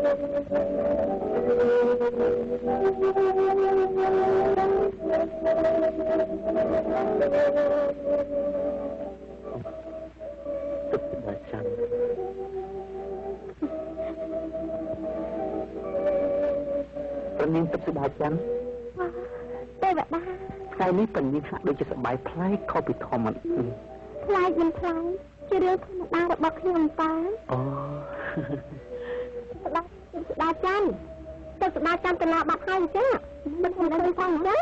ទឹកដាចាំប្រនាងទឹកសុដាច័ន្ទ ទេវតា ថ្ងៃនេះប្រនាងហាក់ដូចជាសប្បាយប្លែកខុសពីធម្មតា ប្លែកមិនប្លែកជារឿងធម្មតារបស់ខ្ញុំតា។ អូ ស្ដាទឹកសុដាច័ន្ទ ទឹកសុដាច័ន្ទទៅណាបាត់ហើយអញ្ចឹង មិនឃើញផងអញ្ចឹង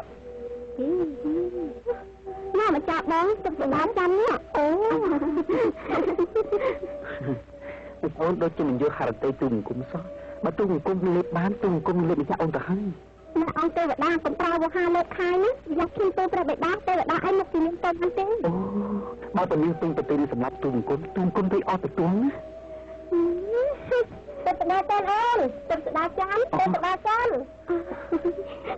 ណា ម្ចាស់បងទឹកសុដាច័ន្ទនេះ អូ អូនដូចជាមិនយល់ហរតីទូបង្គំសោះ បើទូបង្គំលេបបាន ទូបង្គំលេបម្ចាស់អូនទៅហើយ ណា។ អង្គទេវតាកុំប្រើវោហាលើកខាយនេះ យ៉ាខ្ញុំទៅព្រះបិតាទេវតាឯងមកពីនាងទៅបានទេ? អូ បើតនាងពេញប្រទេសនេះសម្រាប់ទូបង្គំ ទូបង្គំទៅអត់ទទួលណា។ ទឹកស្ដាចាន់អូន ទឹកស្ដាចាន់ ទឹកស្ដាចាន់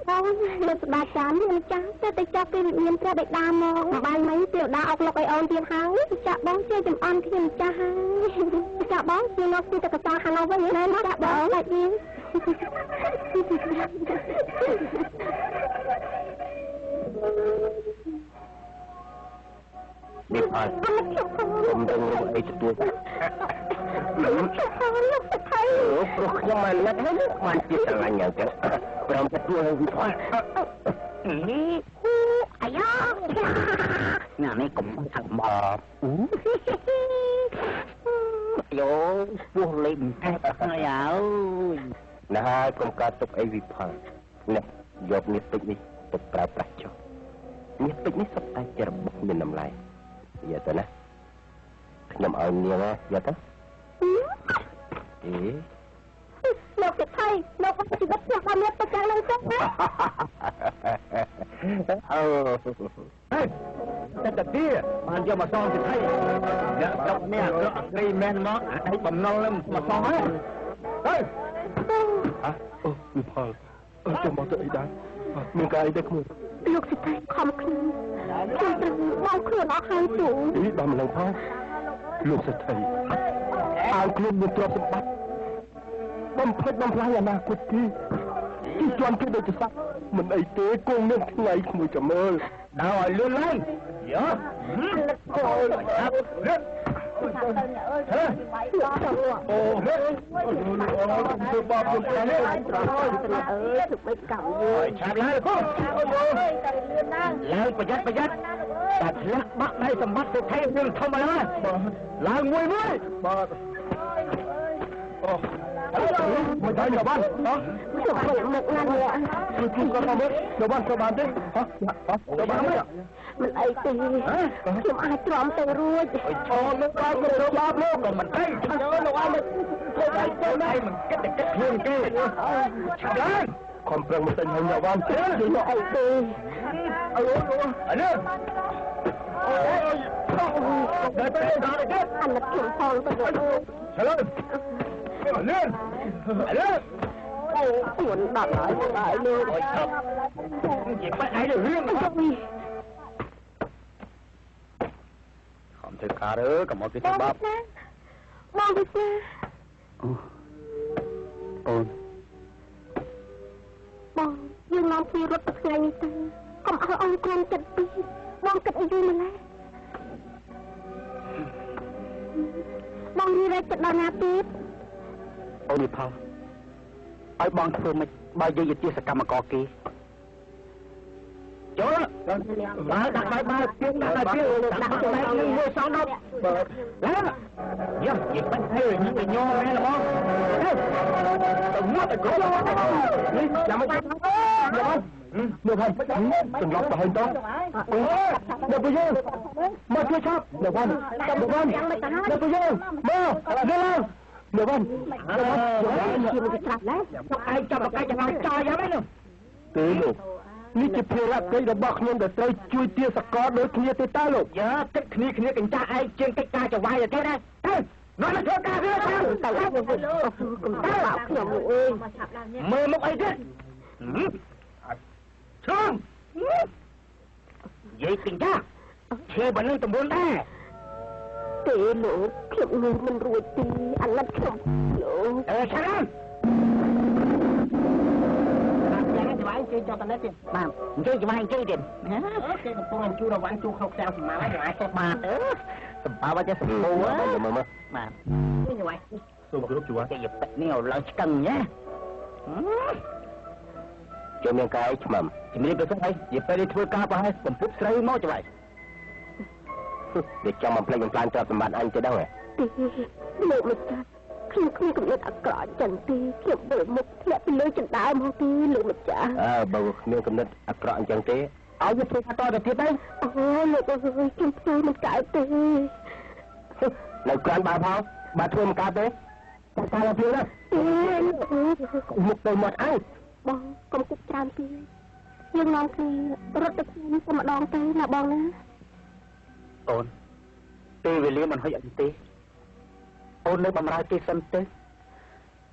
អូន ទឹកស្ដាចាន់ ម្ចាស់ទៅទៅចាប់ពីវិមានព្រះបិតាមកបាយមិញ ទេវតាអុកលុកឲ្យអូនទៀតហើយ។ ម្ចាស់បងជួយចំអន់ខ្ញុំម្ចាស់ហើយ ម្ចាស់បងខ្ញុំមកពីតកសាខាងនោះវិញណា ម្ចាស់បង បាច់វិញ នេះអត់គុំដឹងរកអីទទួល លោកសថៃ អូ ព្រោះខ្ញុំមកណាត់ហើយបានជាស្រឡាញ់យ៉ាងចឹង ព្រមទទួលនឹងវិផលនេះ ហ៊ូអាយ៉ាណានេះ កុំអាក់មក អូយោពោះលេខកែបហើយ អើយណា ហើយកុំកើតទុកអីវិផល នេះយកមាសពេជ្រនេះទៅប្រើប្រាស់ចុះ មាសពេជ្រនេះសុទ្ធតែជារបស់មានតម្លៃ យកទៅណា ខ្ញុំឲ្យនាងយកទៅ។ អេ លោកសិទ្ធិ លោកជីវិតខ្ញុំបានមានទៅយ៉ាងនឹងចឹងណា អូ ហេតែតាទាបានយកមកសងសិទ្ធិ អ្នកស្រុកនេះអាក្រក់អក្រីមែន មកអាឯងបំណុលនឹងមកសងហើយទៅ ហ៎? អូ វិផល អឺចូលមកទៅអីដែរ មានការអីដែរក្មួយ? លោកសិទ្ធិខំខ្ញុំ ខ្ញុំត្រូវបងខ្លួនអស់ហើយពូ អីដល់ម្លឹងផង លោកសិទ្ធិឲ្យខ្លួនមានទ្រព្យសម្បត្តិ បំផ្លិចបំផ្លាញអនាគតគេ ជិះជាន់គេដូចជាសត្វ មិនអីទេ គង់មានថ្ងៃក្មួយចាំមើល ដើរឲ្យលឿនឡើង យោ អូ លឿនលឿនអូលឿន ធ្វើបាបខ្ញុំទៅ អើយ ធ្វើម៉េចកម្មយើង ឆាប់ឡើងគូ ឡើងប្រយ័ត្នប្រយ័ត្នតែធ្លាក់បាក់ដៃសម្បត្តិសេដ្ឋីរឿងធំឡើយ ឡើងមួយមួយ បាទ អូ មិនដែរ យកបានហ៎? ខ្ញុំមុខណាស់នេះ ជួយជួយគាត់មកមើល យកបានទៅបានទេហ៎? យកបានទេ? មិនអីទេ ខ្ញុំអាចទ្រាំទៅរួច។ អូ លោកបានទៅបាបលោកក៏មិនទៅ លោកឲ្យមកធ្វើអីទៅ ឯងមិនគិតតែគិតខ្លួនគេ ឆាប់ឡើង ខំប្រឹងមកទិញហើយ យកបានទេ? យកអីទេ អើ អើ នេះ អូ ដល់ទៅដល់ទៅ អាណិតខ្ញុំផងទៅលោក ឆាប់ឡើង លឿនលឿន អូ ខ្លួនដល់ហើយ ហើយលោក អូយ ឈប់និយាយបាត់ឯងរឿងខំធ្វើការ អើកុំឲ្យគេធ្វើបាប បងវិសា អូ អូន បងយើងនាំគ្នារត់ទៅថ្ងៃនេះទៅ កុំឲ្យអូនក្រុមចិត្តពីបង គិតឲ្យយូរម្ល៉េះ បងរៀបចិត្តដល់ណាទៀត? អូនវិផល ឲ្យបងធ្វើម៉េច បើយើងជាសកម្មករគេ ចូលបើដាក់បាយ បើទៀងដាក់បាយទៀង ដាក់បាយនឹងមួយសង10 ឡើងយកនិយាយបាច់ហើយ ញញមែនហ្មង ទៅទៅមកទៅក្រុមនេះ យ៉ាងម៉េចយ៉ាងមើលហើយ សន្លប់ទៅហើយតអូ ដល់ពយើងមកជួយឆាប់ ដល់បានដល់បានដល់ពយើងមកឡើង ដល់បាន ជាមួយត្រាប់ណា លោកឯងចាប់បកាច់ចង្អល់ចោលយ៉ាងហ្នឹងទេលោក នេះជាភារកិច្ចរបស់ខ្ញុំដែលត្រូវជួយទាសកលដូចគ្នាទេតើលោក យើគិតគ្នាគ្នាកញ្ចាស់ឯងជាងកិច្ចការចវាយទៅទៀតណា ទៅនោះមកធ្វើការវាទៅ ទៅកុំបោកខ្ញុំលោកអើយ មើលមុខអីទៀត ឈឹងនិយាយកញ្ចាស់ឈើបើនឹងទម្ងន់ដែរទេលោក ខ្ញុំងើមិនរួចទេ អាណិតខ្ញុំលោក អឺឆាប់ឡើង អង្គុយចុះតនេះទៀតបាទអង្គុយច្បាយអង្គុយទៀតគេកំពុងអញ្ជូរវ៉ាន់ជូរក្នុងផ្ទាំងសម្មាហើយច្បាយចេះបាទអឺសម្បើចេះសម្ពូមើលមើលបាទនេះច្បាយសូមគោរពជួគេយពេនេះឲ្យឡើងឆ្កឹងណាចូលមានកាយឆ្មាំជំរាបទៅសិនហើយយពេលនេះធ្វើការប្រហែលបំពុបស្រូវមកច្បាយវាចង់បំផ្លិចបំផ្លាញទ្រព្យសម្បត្តិអញទៅដឹងហ៎ទេលោកម្ចាស់ខ្ញុំគ្មានគំនិតអាក្រក់ចឹងទេខ្ញុំបើមុខធ្លាក់ពីលើចណ្ដើមមកទេលោកម្ចាស់អើបើគ្មានគំនិតអាក្រក់អញ្ចឹងទេឲ្យវាធ្វើការតទៅទៀតទៅអូលោកអើយខ្ញុំធ្វើមិនកើតទេនៅក្រាន់បើផងបើធ្វើមិនកើតទេតែការទៅណាមុខទៅមាត់អញបងកុំគិតច្រើនពេកយើងនាំគ្នារត់ទៅខ្ញុំតែម្ដងទៅណាបងណាអូនពេលវេលាមិនហុចអីទេអូននៅបំរើគេសិនទៅ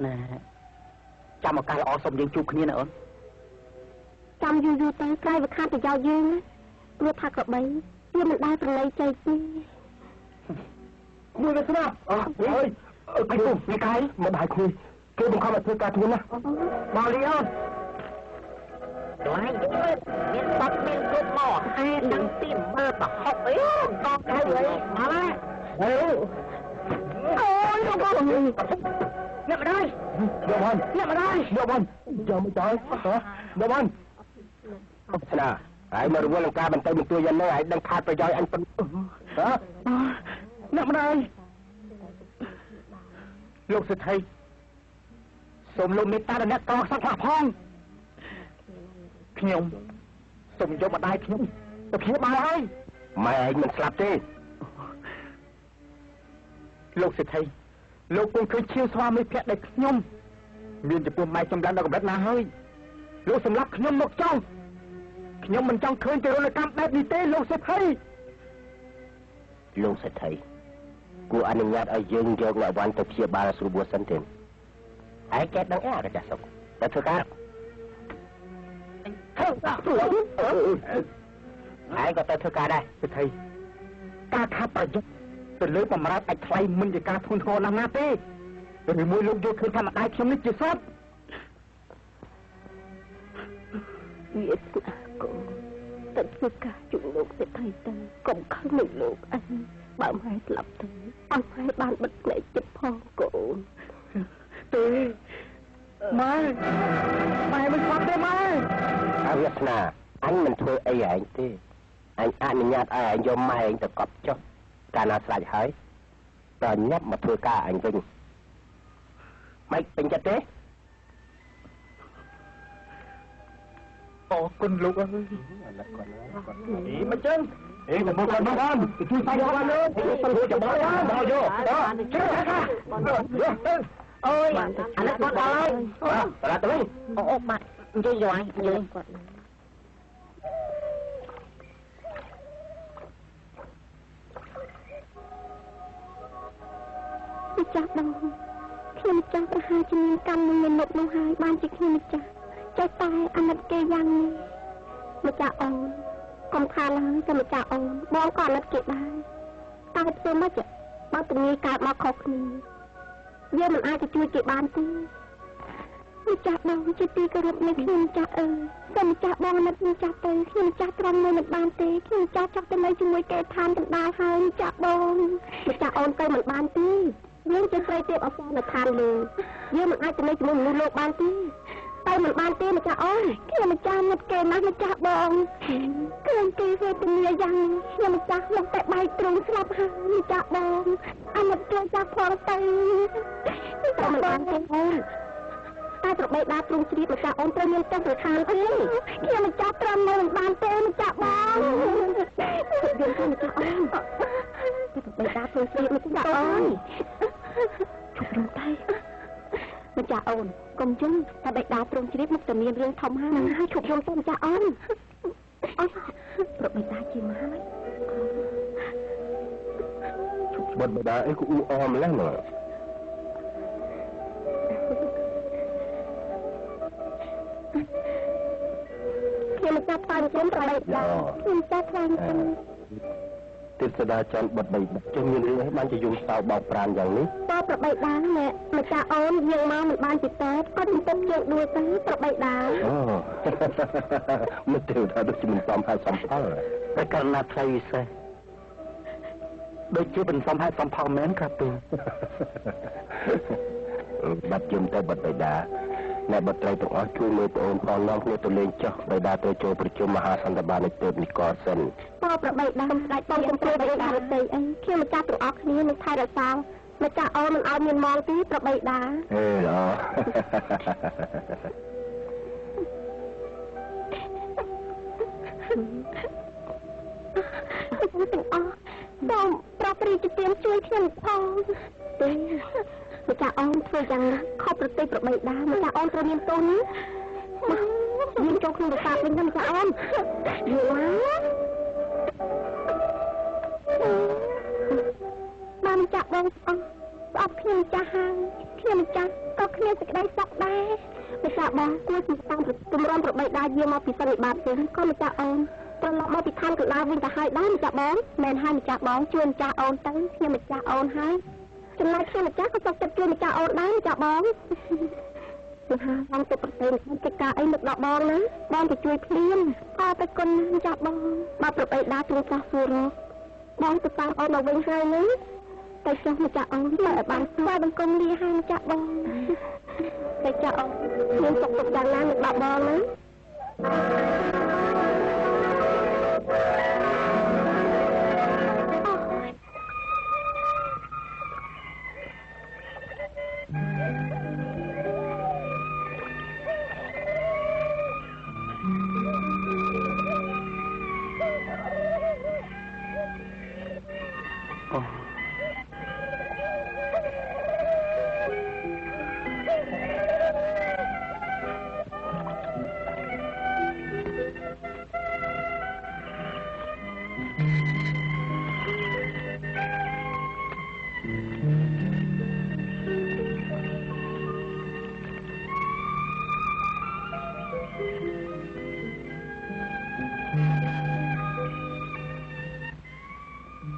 ណែចាំឱកាសល្អសុំយើងជួបគ្នាណាអូនចាំយូរយូរទៅក្រៃវាខាតប្រយោជន៍យើងណាព្រោះថាក្របីវាមិនដែលប្រឡ័យជ័យទេមួយវាស្នាអើយអីគុំនេះកាយមកបាយគួយគេបង្ខំឲ្យធ្វើការធ្ងន់ណាស់មកលីអូនដៃមានបាត់មានគ្រប់មកហែដឹងទីមើលប្រហុកអីកកៅអីមកណាអូអូយលោកបងអ្នកម្ដាយយកបានអ្នកម្ដាយយកបានយកមកដល់ហ៎យកបានស្នាហើយមករវល់នឹងការបន្តិចបន្តួចយ៉ាងនេះហើយដឹងខាតប្រយោជន៍អញប៉ុនហ៎អ្នកម្ដាយលោកសេដ្ឋីសូមលោកមេត្តាដល់អ្នកកខ្សត់ខ្លះផងខ្ញុំសូមយកម្ដាយខ្ញុំទៅព្យាបាលហើយម៉ែឯងមិនស្លាប់ទេលោកសេដ្ឋីលោកគង់ឃើញឈាមស្វាមីភក្តិដែលខ្ញុំមានចំពោះម៉ែខ្ញុំឡើងដល់កម្រិតណាហើយលោកសម្លាប់ខ្ញុំមកចង់ខ្ញុំមិនចង់ឃើញទារុណកម្មបែបនេះទេលោកសេដ្ឋីលោកសេដ្ឋីគួរអនុញ្ញាតឲ្យយើងយកអ្នកវ៉ាន់ទៅព្យាបាលស្រួលបួសិនទេឯងចេះដឹងអីអាចារ្យសុកតែធ្វើការឯងក៏ទៅធ្វើការដែរសេដ្ឋីការខាតប្រយោជន៍ទៅលើបំរើអាចថ្លៃមិនជាការធ្ងន់ធ្ងរណាស់ណាទេឬមួយលោកយល់ឃើញថាម្ដាយខ្ញុំនេះជាសត្វវាស្នាកូនទៅធ្វើការជួបលោកសេដ្ឋីទៅកុំខឹងនឹងលោកអញបើម៉ែស្លាប់ទៅឲ្យម៉ែបានបិទភ្នែកចិត្តផងកូនទេម៉ែម៉ែមិនស្លាប់ទេម៉ែអវាសនាអញមិនធ្វើអីឯងទេអញអនុញ្ញាតឲ្យឯងយកម៉ែឯងទៅកប់ចុះកាលណាស្រេចហើយតើញាប់មកធ្វើការអញវិញមិនពេញចិត្តទេអរគុណលោកអើយអីមិនចឹងអេមកគាត់មកបានជួយសាច់បានលើជួយចាំបានមកយកជឿថាយកទៅអូយអានេះគាត់ដល់ហើយប្រាប់ទៅវិញអូបាទនិយាយយកអញនិយាយគាត់ម្ចាស់បងខ្ញុំម្ចាស់ប្រហែលជាមានកម្មនឹងមនុស្សនោះហើយបានជាខ្ញុំម្ចាស់ចេះតែអាណិតគេយ៉ាងនេះម្ចាស់អូនកុំថាឡើយតែម្ចាស់អូនបងក៏អាណិតគេដែរតែធ្វើម៉េចបើទំនាយកើតមកខុសគ្នាយើងមិនអាចទៅជួយគេបានទេម្ចាស់បងជាទីគោរពនៃខ្ញុំម្ចាស់អើយសូមម្ចាស់បងអាណិតម្ចាស់ទៅខ្ញុំម្ចាស់ទ្រាំនៅមិនបានទេខ្ញុំម្ចាស់ចង់ទៅនៅជាមួយគេឋានកណ្ដាលហើយម្ចាស់បងម្ចាស់អូនទៅមិនបានទេយើងជាស្រីទៀតអសន្នឋានលើយើងមិនអាចទៅនៅជាមួយមនុស្សលោកបានទេទៅមិនបានទេម្ចាស់អូនខ្ញុំម្ចាស់នឹកគេណាស់ម្ចាស់បងឃើញគេវេទនាយ៉ាងខ្ញុំម្ចាស់មកតែបែកទ្រូងស្លាប់ហើយម្ចាស់បងអាណិតគេចាស់ផងទៅទៅមិនបានទេអូនតែប្របីដាទ្រូងជ្រាបម្ចាស់អូនត្រូវមានទោសប្រខានទេខ្ញុំម្ចាស់ទ្រាំនៅមិនបានទេម្ចាស់បងយើងទៅម្ចាស់អូនតែប្របីដាទ្រូងជ្រាបម្ចាស់អូនជប់យំទៅម្ចាស់អូនកុំយំតែបិតាទ្រង់ជ្រាបមកតែមានរឿងធំហើយនឹងហើយជប់យំទៅម្ចាស់អូនអូប្របិតាជាមកហើយជប់បិតាអីក៏អ៊ូអរម្ល៉េះណាខ្ញុំម្ចាស់ថ្វាយគុំប្របិតាខ្ញុំម្ចាស់ថ្វាយគុំ ទេពសដាច័ន្ទបុតបីចុះមានរឿងអីបានជាយំសៅបោកប្រានយ៉ាងនេះ តប្របីដាណែម្ចាស់អូនយើងមកមិនបានពីតេគាត់ជំពប់យើងដួលទៅប្របីដា អូ មិនទេវតាដូចជាមិនសមហេតុសមផល តែករណីថ្លៃវិសេសដូចជាមិនសមហេតុសមផលមែនក្រាបទូល បាត់យំទៅបុតបៃតា អ្នកបុត្រីទាំងអស់ជួយមើលប្អូនផង នាំគ្នាទៅលេងចុះ បៃតាត្រូវចូលប្រជុំមហាសន្និបាតនៃទេពនិករសិន តប្របីដាស្ដេចបងកំព្រាបៃតារតីអីខ្ញុំម្ចាស់ទាំងអស់គ្នានឹងថែរក្សាម្ចាស់អូនមិនឲ្យមានមងទេប្របីដា អេល្អ ទាំងអស់សូមប្រាប់រាជទានជួយខ្ញុំផងទេ ម្ចាស់អូនធ្វើយ៉ាងនេះខុសប្រតិប្របីដា ម្ចាស់អូនត្រូវមានទោសនេះ មកយើងចូលក្នុងប្រាសាទវិញណាម្ចាស់អូន យល់ណាបានម្ចាស់បងអស់ស្អប់ខ្ញុំម្ចាស់ហើយ ខ្ញុំម្ចាស់ក៏គ្មានសេចក្តីសុខដែរ ម្ចាស់បងគួរសំតាមទម្រាំប្របីដាយាងមកពីសន្និបាតវិញ ក៏ម្ចាស់អូនត្រឡប់មកពីឋានកណ្ដាលវិញទៅហើយដែរម្ចាស់បង មែនហើយម្ចាស់បងជួយម្ចាស់អូនទៅ ខ្ញុំម្ចាស់អូនហើយ ចំណែកខ្ញុំម្ចាស់ក៏សុខចិត្តជួយម្ចាស់អូនដែរម្ចាស់បង មហាបងទៅប្រទេសកិច្ចការអីនឹកដល់បងណា បងទៅជួយភ្លាម អរទៅគុណម្ចាស់បង បើប្របីដាទ្រង់ចាស់សួររកបងទៅតាមអូនមកវិញហើយនេះ ទៅចុះម្ចាស់អូនទៅឲ្យបានស្វាបង្គំលាហើយម្ចាស់បង ទៅចាស់អូនមានសុខទុក្ខយ៉ាងណានឹកដល់បងណា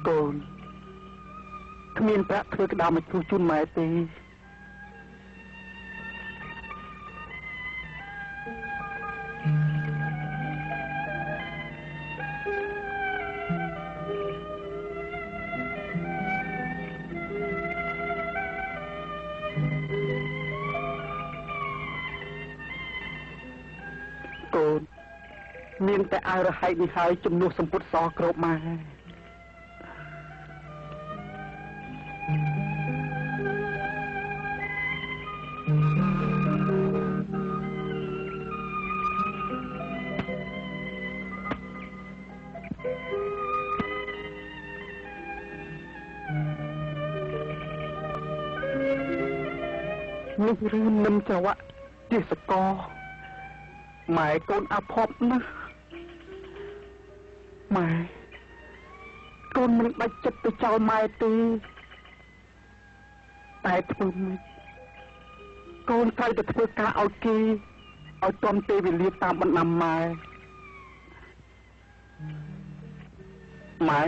កូនគ្មានប្រាក់ធ្វើក្តារមកជួសជូនម៉ែទេ កូនមានតែអាវរហែកនេះហើយជំនួសសម្ពុតសក្របម៉ែ នេះឬនឹមចវៈទេសកម៉ែកូនអភ័ព្វណាស់ ម៉ែកូនមិនដាច់ចិត្តទៅចោលម៉ែទេ តែធ្វើម៉េចកូនត្រូវតែធ្វើការឲ្យគេឲ្យទាន់ពេលវេលាតាមបណ្ដាំម៉ែ ម៉ែ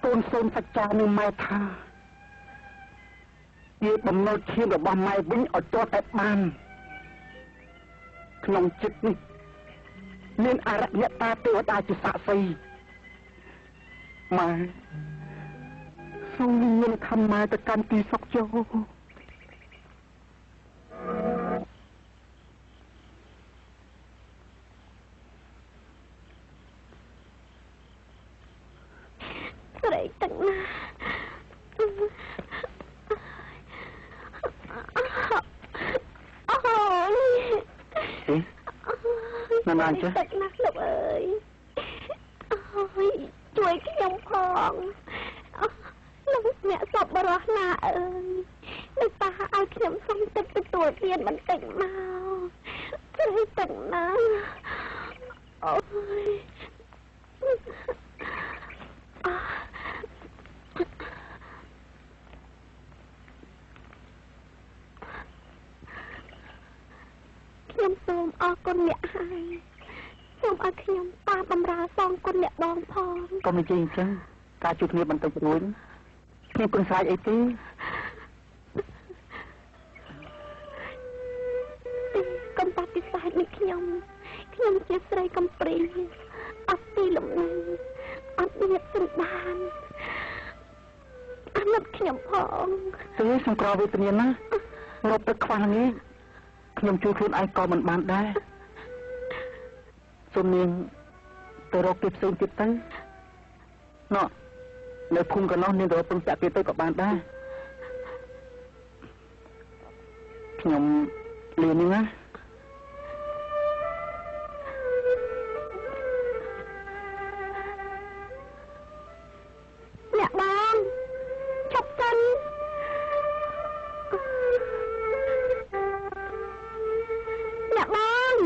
កូនសូមសច្ចានឹងម៉ែថាជាបំណុលឈាមរបស់ម៉ែវិញឲ្យទាល់តែបាន ក្នុងចិត្តនេះមានអរិយតាទេវតាជាសាក្សី ម៉ែសូមមានខំម៉ែទៅកាន់ទីសុខចូល ស្រេកទឹកណា អូយ អេណាណាចេះ ទឹកណាស់លោកអើយ អូយជួយខ្ញុំផងលោកអ្នកសប្បុរសណាអើយ មេត្តាឲ្យខ្ញុំសុំទឹកទទួលទានបន្តិចមក ស្រេកទឹកណាអូយ ខ្ញុំសូមអរគុណអ្នកហើយ សូម ឲ្យខ្ញុំតាមបំរើសងគុណអ្នកបងផង កុំនិយាយអញ្ចឹង ការជួយគ្នាបន្តិចរួច ខ្ញុំគុណស្រែកអីទេ កុំបដិសេធនឹងខ្ញុំ ខ្ញុំជាស្រីកំព្រា អត់ទីលំនឹង អត់ញាតសន្តាន អាណិតខ្ញុំផង ទេ ខ្ញុំក្រវេទនាណាស់ រកទឹកខ្វះល្ងាច ខ្ញុំជួយខ្លួនឯងក៏មិនបានដែរ សូមនាងទៅរកគេផ្សេងទៀតទៅ ណោះ នៅភូមិកណ្ដោះ នាងទៅរកពឹងពាក់គេទៅក៏បានដែរ ខ្ញុំលានាងណា អ្នកបងឈប់សិន អ្នកបង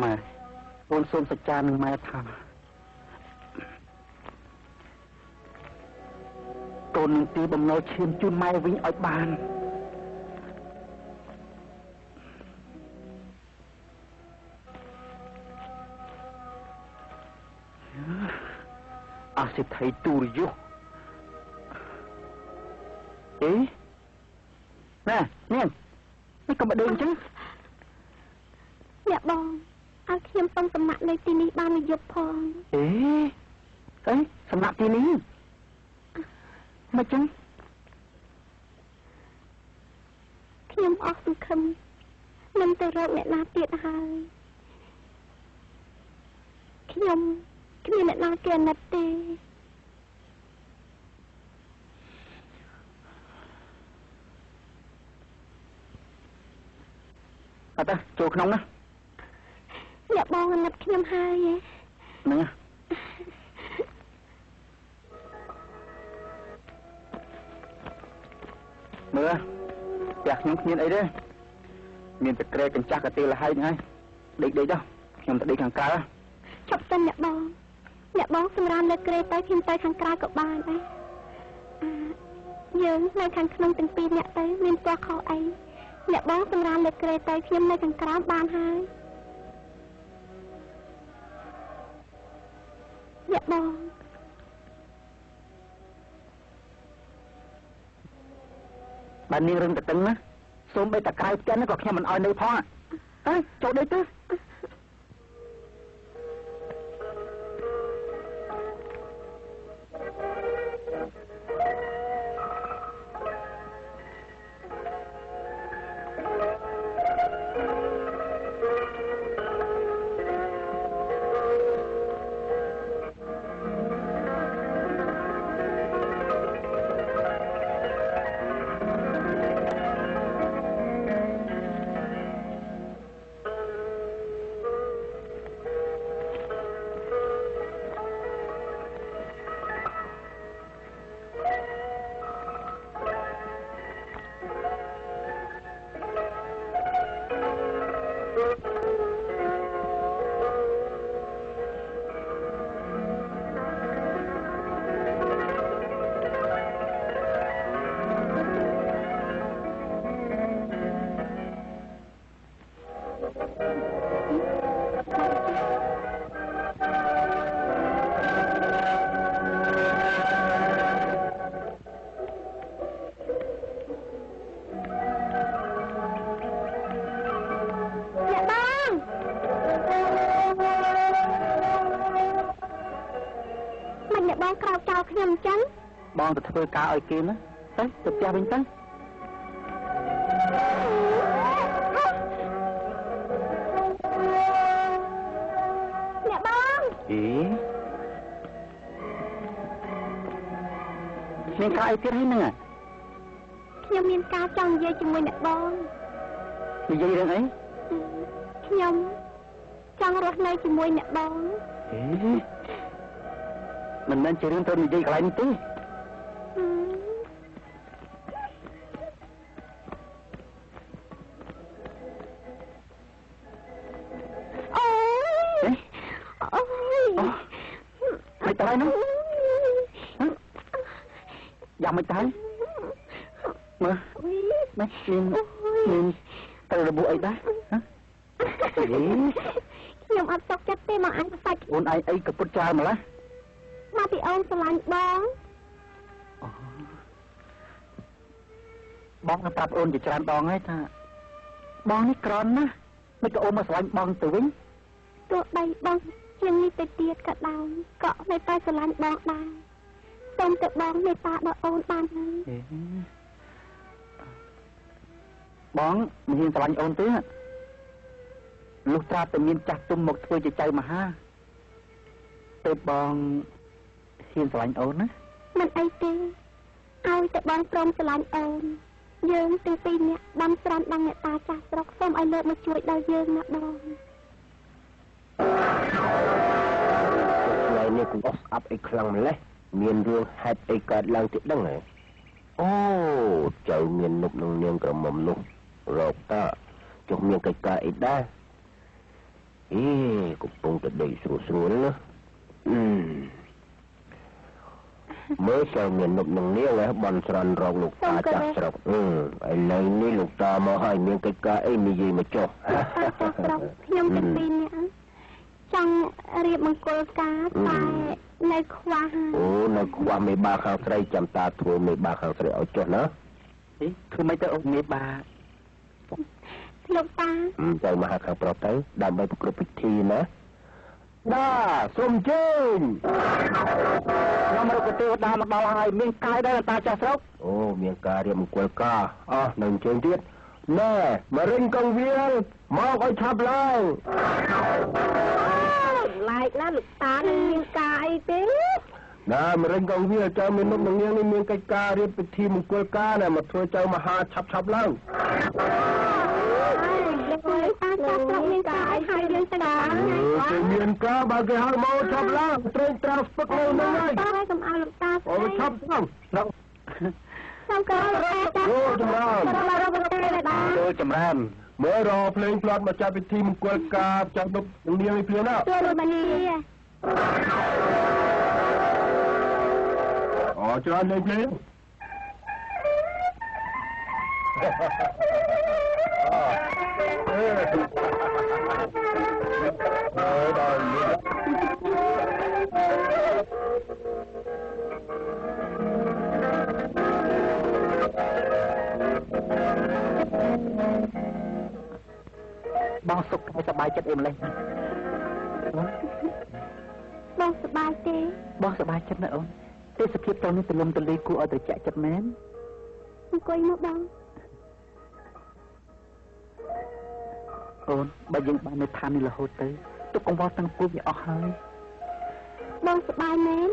ម៉ែ អូនសូមសច្ចានឹងម៉ែថា កូននឹងទីបំណុលឈាមជូនម៉ែវិញឲ្យបាន អសិទ្ធិទូរយុអេណែ នាងនេះកុំមកដេកអញ្ចឹង អ្នកបងឲ្យខ្ញុំសុំសំណាក់នៅទីនេះបានមួយយប់ផង អេអីសំណាក់ទីនេះ មកចឹង ខ្ញុំអស់សង្ឃឹមនឹងទៅរកអ្នកណាទៀតហើយ ខ្ញុំគ្មានអ្នកណាគេអាណិតទេ អត់ទេ ចូលក្នុងណា អ្នកបងអាណិតខ្ញុំហើយហ៎ ហ្នឹង មើលផ្ទះខ្ញុំគ្មានអីទេ មានតែក្រែកញ្ចាស់កាទេលហែកហ្នឹងហើយ ដេកដេកទៅ ខ្ញុំទៅដេកខាងក្រៅ ឈប់សិនអ្នកបង អ្នកបងសម្រាមលើក្រែទៅ ខ្ញុំទៅខាងក្រៅក៏បានដែរ យើងនៅខាងក្នុងទាំងពីរអ្នកទៅ មានពណ៌ខុសអី អ្នកបងសម្រាមលើក្រែទៅ ខ្ញុំនៅខាងក្រោមបានហើយ អ្នកបង បើនាងរឹងតឹងណា សូម្បីតែក្រៅផ្ទះនេះក៏ខ្ញុំមិនអោយនៅផង ទៅចូលដេកទៅ បងទៅធ្វើការឲ្យគេណាទៅទៅផ្ទះវិញទៅអ្នកបងអីមានការអីទៀតហើយហ្នឹងខ្ញុំមានការចង់និយាយជាមួយអ្នកបងនិយាយរឿងអីខ្ញុំចង់រស់នៅជាមួយអ្នកបងអេមិនមែនជារឿងត្រូវនិយាយកន្លែងនេះទេអូយអូយមិនទៅហើយនោះយ៉ាងមិនទៅមើលនេះមានត្រូវរបួសអីដែរខ្ញុំអត់សុខចិត្តទេមកអញសាច់អូនឯងអីក៏ពុតច្រើនម្ល៉េះមកពីអូនស្រឡាញ់បងបងប្រាប់អូនជាច្រើនដងហើយថាបងនេះក្រន់ណាស់មិនក៏អូនមកស្រឡាញ់បងទៅវិញទោះបីបងជាងនេះទៅទៀតក៏ដោយក៏នៅតែស្រឡាញ់បងដែរសូមតែបងមេត្តាដល់អូនបានហើយបងមិនហ៊ានស្រឡាញ់អូនទេលុះត្រាតែមានចាស់ទុំមកធ្វើជាចៅមហាទើបបងហ៊ានស្រឡាញ់អូនណាមិនអីទេឲ្យតែបងព្រមស្រឡាញ់អូនយើងទាំងពីរនាក់ដាំស្រន់ដល់អ្នកតាចាស់ស្រុកសូមឲ្យលើកមកជួយដល់យើងណាបងថ្ងៃនេះគូអស់ស្អាប់អីខ្លាំងម្ល៉េះមានរឿងហេតុអីកើតឡើងទៀតដឹងហ៎អូចៅមាននុបនឹងនាងក្រមុំនោះរកតើចុះមានកិច្ចការអីដែរអេកំពុងតែដេកស្រួលស្រួលណាមើលចៅមាននុបនឹងនាងឯងបន់ស្រន់រកលោកតាចាស់ស្រុកឥឡូវនេះលោកតាមកហើយមានកិច្ចការអីនិយាយមកចុះតាចាស់ស្រុកខ្ញុំទាំងពីរនាក់ចង់រៀបមង្គលការតែនៅខ្វះអូនៅខ្វះមេបាខាងស្រីចាំតាធ្វើមេបាខាងស្រីឲ្យចុះណាអីធ្វើម៉េចទៅអូមេបាលោកតាទៅមកខាងប្រុសទៅដើម្បីប្រគល់ពិធីណាដាសូមជើញខ្ញុំរកទេវតាមកដល់ហើយមានកាយដែរតាចាស់ស្រុកអូមានការរៀបមង្គលការអស់នៅអញ្ជើញទៀតណែមរិញកងវាលមកឲ្យឆាប់ឡើងឡែកណាលោកតានឹងមានការអីទេណាមរិញកងវាលចៅមាននុបនឹងនាងនេះមានកិច្ចការរៀបពិធីមង្គលការណាមកធ្វើចៅមហាឆាប់ឆាប់ឡើងលោកតាចាស់ស្រុកមានការអីហើយយើងទៅដល់ថ្ងៃគេមានការបើគេហៅមកឆាប់ឡើងត្រេងត្រាវស្ពឹកនៅនឹងហើយតាកុំឲ្យលោកតាអូឆាប់ឡើងសូមគោរពលោកតាអូចម្រើនចូលចម្រើនមើលរកភ្លេងផ្្លាត់មកចាត់ពិធីមង្គលការចាត់នុបនឹងនាងនេះភ្លាមណាចូលរួមនេះអូច្រើនលេងភ្លេងអឺដល់នេះបងសុខសប្បាយចិត្តអីម្លេះបងសប្បាយទេបងសប្បាយចិត្តណាអូនទេសភាពតនេះទលំទលាយគួរឲ្យត្រជាក់ចិត្តមែនអង្គុយមកបងអូនបើយើងបាននៅឋាននេះរហូតទៅទុកកង្វល់ទាំងពួងវាអស់ហើយបងសប្បាយមែន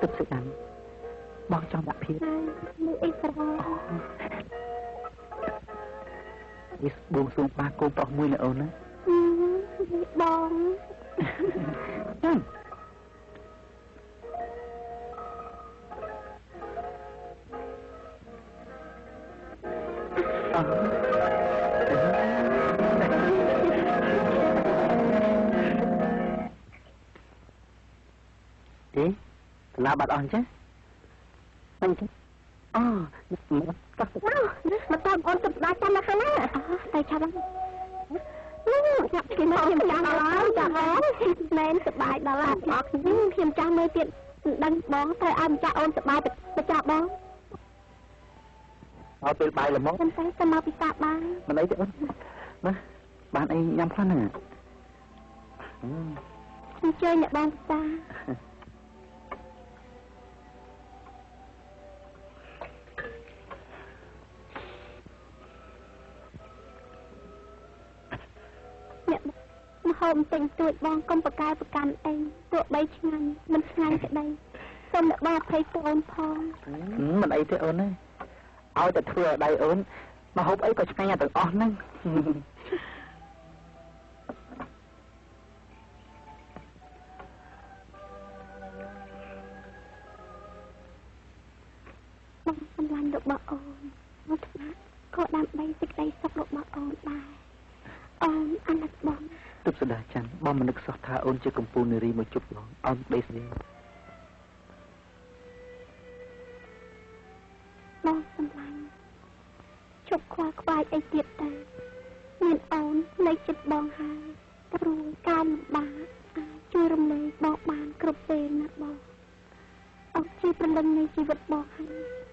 ទឹកសុដាំបងចង់ដាក់ភាពនៅអីស្រោវាបួងសួងបាកូនប្រុសមួយណាអូនណាបងអឺទេឡាបាត់អស់ចេះអញ្ចឹងអូមកតោះមកតាមអូនទៅស្ដាយចាំនៅខាងណាទៅឆាប់ហ្នឹងចាប់គេមកខ្ញុំចាំដល់ចាំបងមែនសប្បាយដល់ហើយអរខ្ញុំចាំមើលទៀតដឹងបងត្រូវឲ្យម្ចាស់អូនសប្បាយម្ចាស់បងឲ្យពេលបាយល្មមប៉ុន្តែទៅមកពិសាបាយមិនអីទេអូនណាបានអីញ៉ាំខ្លះហ្នឹងអញ្ជើញអ្នកបងពិសា ហូបទិញទួចបងកុំប្រកែប្រកាន់អីទោះបីឆ្ងាញ់មិនឆ្ងាញ់ក្តីសូមអ្នកបងអភ័យទោសអូនផងមិនអីទេអូនឲ្យតែធ្វើឲ្យដៃអូនមកហូបអីក៏ឆ្ងាញ់ទាំងអស់ហ្នឹងបងសម្លាញ់របស់អូនមកថ្នាក់ក៏ដើម្បីសេចក្តីសុខរបស់អូនដែរអូនអាណិតបងទើបស្ដាច័ន្ទបងមិននឹកសោះថាអូនជាកំពូលនារីមកជប់បងអូនដីស្នេហ៍បងសម្លាញ់ជប់ខ្វល់ខ្វាយអីទៀតទៅមានអូននៅចិត្តបងហើយព្រោះការលំបាកអាចជួយរំលែកបងបានគ្រប់ពេលណាបងអូនជាព្រលឹងនៃជីវិតបងហើយ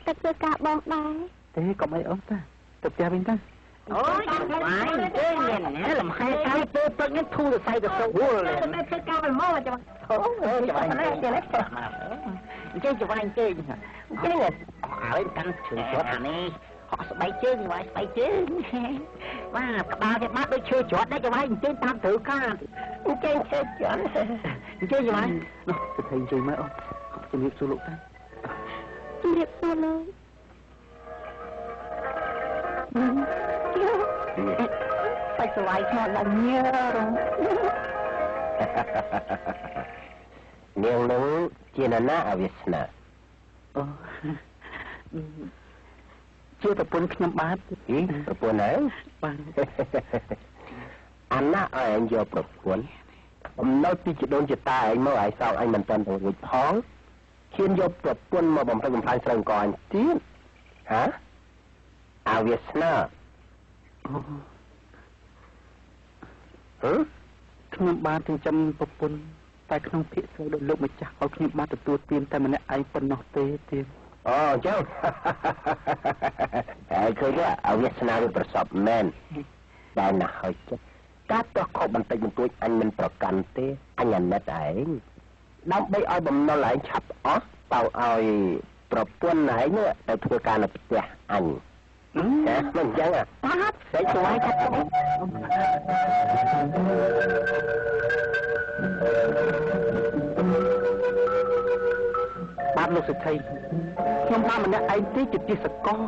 ទឹកធ្វើការបងដែរទេកុំអីអូនតាទៅផ្ទះវិញតាអូយបាយទេមានណាលំហែកាយពេលព្រឹកនេះធូរសរសៃទៅសូវតែធ្វើការមិនមកចាំអូចាំបាយទេអញ្ចឹងចាំបាយអញ្ចឹងអញ្ចឹងអើយកាន់ឈើជាប់អានេះហក់ស្បែកជើងបាយស្បែកជើងបាទក្បាលគេបាត់ដូចឈើជាប់ដែរចាំបាយអញ្ចឹងតាមត្រូវការអញ្ចឹងឈើជាប់អញ្ចឹងចាំបាយនោះទៅថៃអញ្ជើញមកអូនជំរាបសួរលោកតាជំរាបសួរលោកបាច់ស្វាយឆ្ងល់ដល់ញើរនាងនឹងជានរណាអវាសនាអូជាប្រពន្ធខ្ញុំបាទប្រពន្ធហើយបាទអាណាឲ្យឯងយកប្រពន្ធអំណោចពីជីដូនជីតាឯងមកឲ្យសោកឯងមិនទាន់ទៅរួចផងហ៊ានយកប្រពន្ធមកបំពេញបំផ្លាញស្រូវអង្គអញទៀតហ៎អវាសនាហ៎ខ្ញុំបានចិញ្ចឹមប្រពន្ធ តែក្នុងភាគស្រីដែលលោកម្ចាស់ឲ្យខ្ញុំបានទទួលទានតែម្នាក់ឯងប៉ុណ្ណោះទេទៀត អូអញ្ចឹងហើយឃើញទេអវាសនាវាប្រសពមែនតែណាស់ហើយចិត្តការទាស់ខុសបន្តិចបន្តួចអញមិនប្រកាន់ទេអញអាណិតឯងដើម្បីឲ្យបំណុលឯងឆាប់អស់តើឲ្យប្រពន្ធឯងនោះទៅធ្វើការនៅផ្ទះអញណាមិនអញ្ចឹង បាទ ស្អីជួយកាត់ទៅ បាទលោកសេដ្ឋីខ្ញុំបានម្នាក់ឯងទេជាទាសកល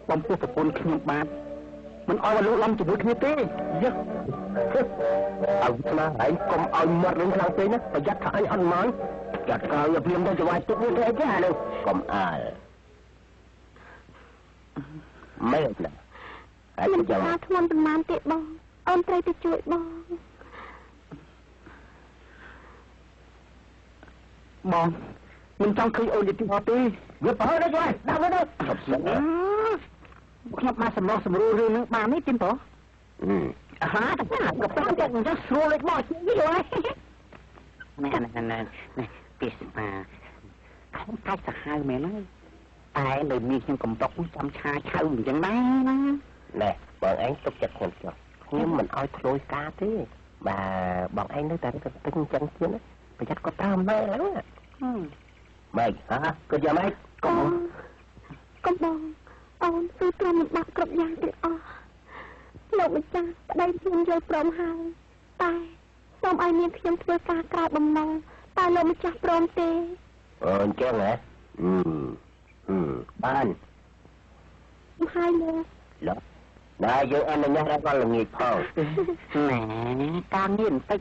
បំពោះប្រពន្ធខ្ញុំបាទមិនឲ្យមកលូកឡំជាមួយគ្នាទេ យ៉ាអើស្មាឯងកុំឲ្យមាត់រឿងខ្លាំងពេកណាប្រយ័ត្នថាអញអត់មកចាត់ការយកភ្លាមទៅចវាយទុកនេះទៅអីទេអានោះកុំអើលមែនណាហើយ មិន ចាំ ថាធ្ងន់ប៉ុន្មានទេបងអូនត្រូវទៅជួយបង បងមិនចង់ឃើញអូនយទីទេ វាប្រហើយដល់ជួយដាក់វាទៅឈប់សិន ខ្ញុំបានសម្រុះសម្រួលរឿងនឹងបាននេះទីមប្រុស អឺ អាតែក៏ប៉ាទៅអញ្ចឹងស្រួលលេខមកជាងនេះហើយណែណែណែណែពីស្មាខ្ញុំកាច់សាហាវមែនហើយតែនៅមានខ្ញុំកំប៉ុកចាំឆាឆៅអញ្ចឹងដែរណា ណែបងឯងទុកចិត្តខ្ញុំចុះខ្ញុំមិនឲ្យធ្លួយការទេបាទបងឯងនៅតែកន្ទិញអញ្ចឹងទៀតណាប្រយ័ត្នគាត់ប្រើម៉ែឡើងម៉េចហ៎គាត់យ៉ាងម៉េច កុំកុំបងអូនគឺព្រមលំបាកគ្រប់យ៉ាងទាំងអស់លោកម្ចាស់ប្តីខ្ញុំយល់ព្រមហើយតែសូមឲ្យនាងខ្ញុំធ្វើការក្រៅបំណងតែលោកម្ចាស់ព្រមទេ អូអញ្ចឹងហ៎អឺអឺបាន ហើយលោក លោកណែយើងអនុញ្ញាតឲ្យគាត់ល្ងាចផង ណែការងារបន្តិច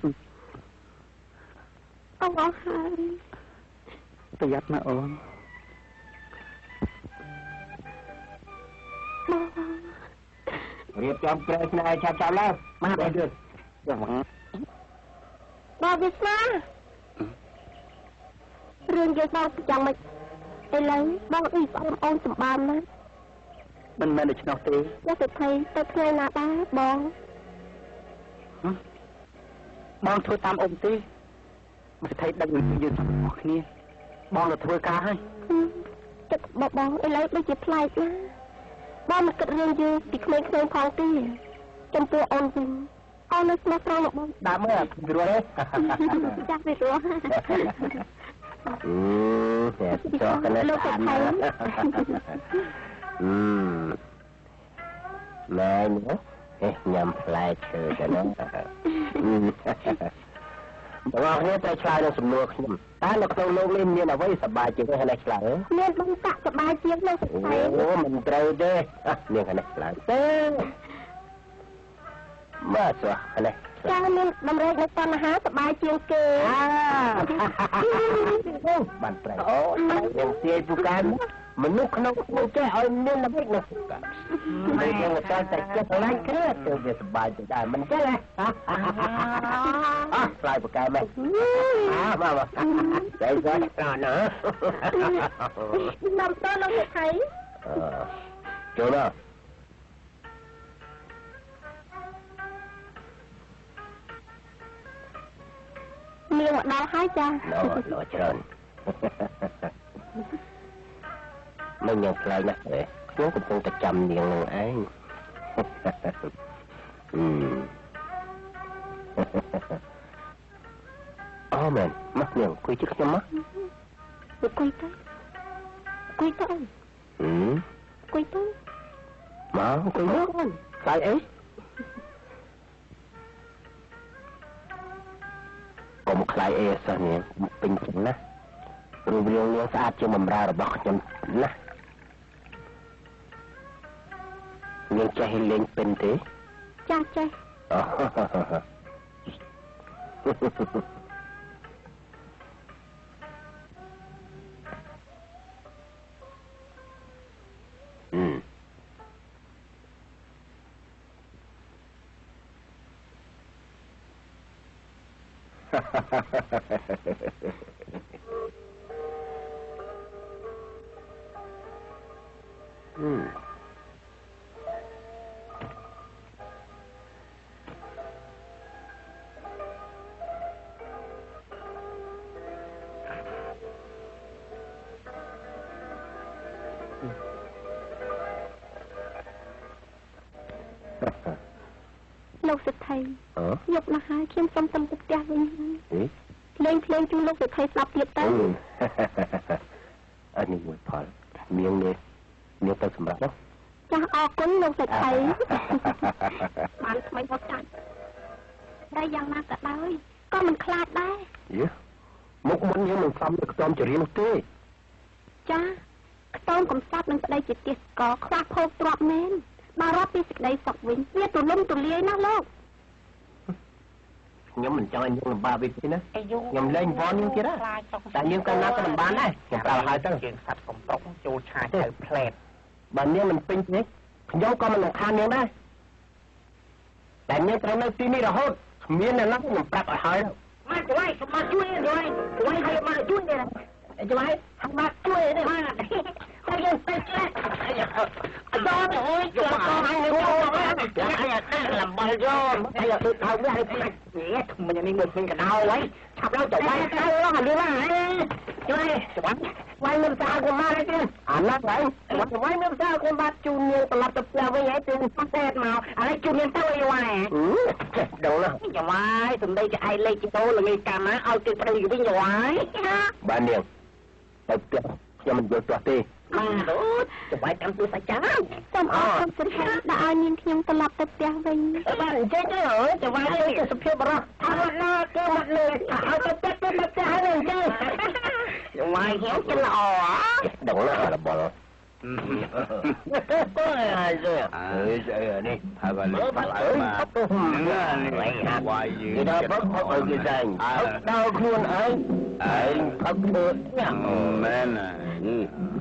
អូអស់ហើយ ប្រយ័ត្នណាអូន បង រៀបចំប្រេស្នេហ៍ឆាប់ឆាប់ឡើង មកដល់ទៀតបង បងវាសនារឿងយើងបងយ៉ាងម៉េចឥឡូវបងអ៊ីប្អូនអូនសម្បើមណាស់ មិនមែនដូច្នោះទេ លោកសេដ្ឋីទៅថ្ងៃណាដែរបង បងធ្វើតាមអ៊ំទេសេដ្ឋីដឹងយើងទាំងអស់គ្នាបងទៅធ្វើការហើយ ចិត្តបងបងឥឡូវដូចជាប្លែកណាបងមិនគិតរឿងយើងពីក្មេងៗផងទេចំពោះអូនវិញអូននៅស្មោះត្រង់នឹងបង ដាក់មើលពីរស់ទេ ចាស់ពីរស់ អឺតែចោះកណែ លោកសេដ្ឋី អឺម៉ែនេះអេញ៉ាំផ្លែឈើទៅណាបងប្អូនត្រូវឆ្លើយនឹងសំណួរខ្ញុំតើនៅក្នុងលោកនេះមានអ្វីសប្បាយជាងនេះឆ្លើយ មានបងតាក់សប្បាយជាងលោកសេដ្ឋី អូមិនត្រូវទេនាងនេះឆ្លើយទេមកសោះនេះ ចាមានតម្រេចនៅបញ្ហាសប្បាយជាងគេ បានប្រែអូនាងទាយពូកែមនុស្សក្នុងពួកចេះឲ្យមានល្បិចនោះកាមិនយើងតែតែចិត្តស្រឡាញ់គ្នាទៅវាសប្បាយទៅដែរមិនចឹងហ៎អស់ឆ្លើយពូកែមែនអើបាទបាទតែស្អាតណាស់ នាំតលោកសេដ្ឋី ចូលមក នាងមកដល់ហើយចា ល្អល្អច្រើនមិនយ៉ាងប្លែកណាស់ទេខ្ញុំកំពុងតែចាំនាងនឹងឯងអឺអូមែនមកនាងអង្គុយជិតខ្ញុំមក អង្គុយទៅអង្គុយទៅ អឺ អង្គុយទៅ មកអង្គុយមកខ្លាចអីកុំខ្លាចអីសោះនាងពេញចឹងណារូបរាងនាងស្អាតជាងបំរើរបស់ខ្ញុំណាស់នាងចេះលេងពិនទេ ចាចេះ អឺអឺ លោកសេដ្ឋីយប់ណាស់ហើយខ្ញុំសូមទៅផ្ទះវិញហើយលេងភ្លេងជូនលោកសេដ្ឋីស្ដាប់ទៀតទៅ អានេះមួយផលមៀងនេះមៀងទៅសម្រាប់ ចាស់អរគុណលោកសេដ្ឋីបានថ្មីមកចាស់តែយ៉ាងណាក៏ដោយក៏មិនខ្លាចដែរ យេមុខមុនយើងមិនសមនឹងខ្ទមចរិយានោះទេ ចាខ្ទមកំសត់នឹងប្តីជាទាសកខ្វះភោគទ្រព្យមែនបើរាប់ពីសេចក្តីសុខវិញវាទូលំទូលាយណាស់លោក ខ្ញុំមិនចង់ឲ្យនាងលំបាកវិញទេណាខ្ញុំលែងវល់នាងទៀតតែនាងកាលណាក៏មិនបានដែរខ្ញុំប្រាប់ឲ្យទៅ ជើងសត្វកំប្រុកចូលឆាទៅផ្លែត បើនាងមិនពេញទេខ្ញុំក៏មិនរំខាននាងដែរតែនាងត្រូវនៅទីនេះរហូតគ្មានអ្នកណាខ្ញុំប្រាប់ឲ្យហើយ មកជួយមកជួយជួយជួយឲ្យមកជួយនេះជួយមកជួយនេះមកតែយើងទៅចេះអត់ដល់អូយយកមកឲ្យយកមកលំបល់យកហើយទៅថៅវាឲ្យផ្លាច់នេះថ្មីនេះមើលឃើញកដោហើយឆាប់ឡើងទៅបាយទៅឡើងលឿនហើយជួយច្បាស់វាយមានសាគុំមកទេ អាណាត់ហើយ វាយមានសាគុំបាទជូននាងត្រឡប់ទៅផ្ទះវិញហើយទៅពេទ្យមកឥឡូវជូននាងទៅអីវ៉ា ចេះដឹងណាស់ ចវាយសំដីគេឯងលេខទៅល្ងាចកាលណាឲ្យគេប្តីវិញចវាយ បាទនាងទៅផ្ទះខ្ញុំមិនយល់ទាស់ទេ បាទអូចវាយកម្មទូសាច់ចា សូមអរគុណសិនហើយដែលឲ្យនាងខ្ញុំត្រឡប់ទៅផ្ទះវិញ បាទអញ្ចឹងទៅចវាយទៅសុភាពបរោះថាមកណាគេមកលើឲ្យទៅផ្ទះទៅផ្ទះហើយអញ្ចឹងចវាយខ្ញុំចិត្តល្អ ដឹងណាស់របល់អើយអើយនេះ ហើយបាទបាទហ្នឹងវាយយឺ គេដល់ផឹកផឹកឲ្យគេចាញ់ដល់ខ្លួនឯងឯងផឹកធ្វើញ៉ាំ មែន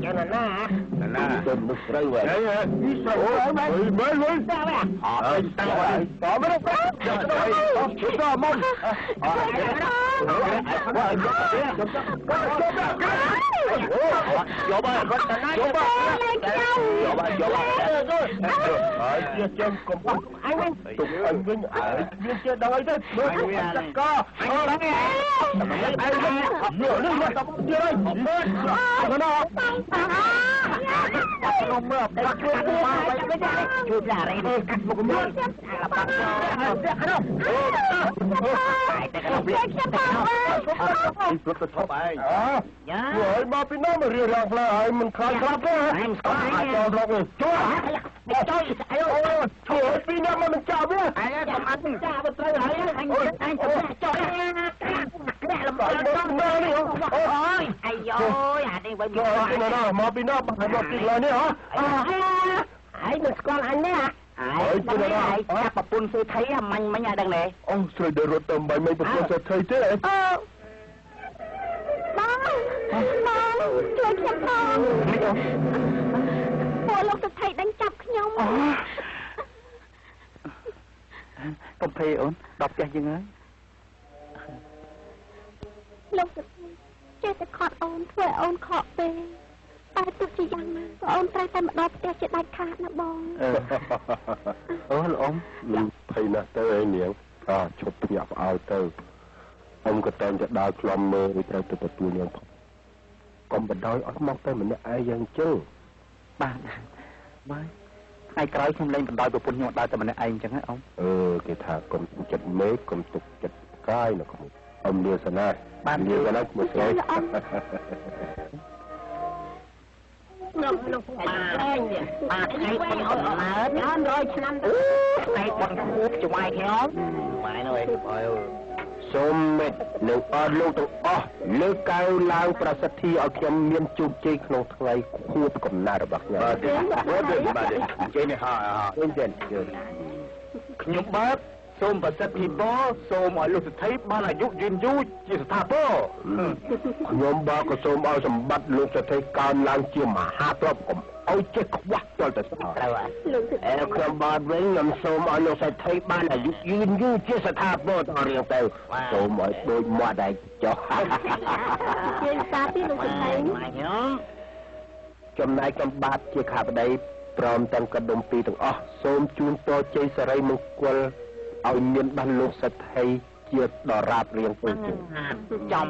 យ៉ាងណា ណា ទៅមុខស្រូវហើយ នេះស្រូវអើយមែនវិញ តាវិញ អើយតាតមកទៅទៅមកអយកបាទយកបាទយកបាទយកបាទ ហើយជាចឹងកុំ អញវិញ ទុកអញវិញអើយគ្មានចេះដឹងអីទេមើលចកអើយឯងយកនេះមកតទៀតហើយមើលណា ខ្ញុំមើលកាត់ជួយមកវិញជួយផ្លែរ៉េកាត់មុខមើលលបាក់នោះតែខ្ញុំ ខ្ញុំផង ព្រឹកទៅថប់ឯង យ៉ា ហើយមកពីណាមករៀបរៀងផ្លែហើយមិនខ្លាចក្លាប់ទេ អញស្គាល់ អាចចូលរកនេះជួយ ជួយអីអូ ជួយពីណាមកមិនចាប់វា អញកុំអត់ចាប់ត្រូវហើយអញអញទៅចុះក្រាក់លំដល់ នេះ អូយអាយយអានេះវិញ មកណាមកពីណាមកពីកន្លែងនេះហ៎ ហើយមិនស្គាល់អញទេហើយចាប់ប្រពន្ធសេដ្ឋីអាមាញ់មិញឲ្យដឹងទេ អូស្រីដែលរត់ទៅបាញ់មិនប្រពន្ធសេដ្ឋីទេ អឺបងបងជួយខ្ញុំផងពួកលោកសេដ្ឋីដេញចាប់ខ្ញុំ កុំភ័យអូនដល់ផ្ទះយើងហើយ លោកសេដ្ឋីចេះតែខត់អូនធ្វើឲ្យអូនខកពេកតែទោះជាយ៉ាងណាក៏អូនត្រូវតែមកដល់ផ្ទះជាដាច់ខាតណាបង អូលោកអ៊ំ ភ័យណាស់ទៅឯនាងអើឈប់ភ្ញាក់ផ្អើលទៅអ៊ំក៏តែងតែដើរខ្លំមើលត្រូវទៅទទួលនាងផងកុំបដ ாய் អត់មកតែម្នាក់ឯងយ៉ាងចឹង បាទបាទថ្ងៃក្រោយខ្ញុំលែងបណ្ដោយប្រពន្ធខ្ញុំដើរតែម្នាក់ឯងចឹងហ៎អ៊ំ អឺគេថាកុំចិត្តមេឃកុំទុកចិត្តផ្កាយនៅក្មួយអ៊ំលាសិនណា បាទ លាសិនណាក្មួយស្រី នោះនោះបាទបាទថ្ងៃបុណ្យកំណើតច្រើនរយឆ្នាំទៅថ្ងៃបុណ្យខួបចវាយខ្ញុំ ម៉ែនោះឯង សូមមេត្តានិងអរលោកទាំងអស់លើកកៅឡើងប្រសិទ្ធិឲ្យខ្ញុំមានជោគជ័យក្នុងថ្ងៃខួបកំណើតរបស់ខ្ញុំ បាទបាទអញ្ជើញនេះហា វិញចេញ ខ្ញុំបាទសូមប្រសិទ្ធិពរសូមឲ្យលោកសេដ្ឋីបានអាយុយឺនយូរជាស្ថាពរ ខ្ញុំបាទក៏សូមឲ្យសម្បត្តិលោកសេដ្ឋីកើនឡើងជាមហាទ្រព្យកុំឲ្យចេះខ្វះទាល់តែសោះ ត្រូវហើយ លោកសេដ្ឋី អេខ្ញុំបាទវិញខ្ញុំសូមឲ្យលោកសេដ្ឋីបានអាយុយឺនយូរជាស្ថាពរតរៀងទៅសូមឲ្យដូចមាត់ឯងចុះ ជាសាទីលោកសេដ្ឋី ខ្ញុំ ចំណែកខ្ញុំបាទជាខាបតីព្រមទាំងកដុំពីរទាំងអស់សូមជូនពរជ័យសិរីមង្គលឲ្យមានបានលោកសេដ្ឋីជាដរាបរៀងទៅទៀត ចំ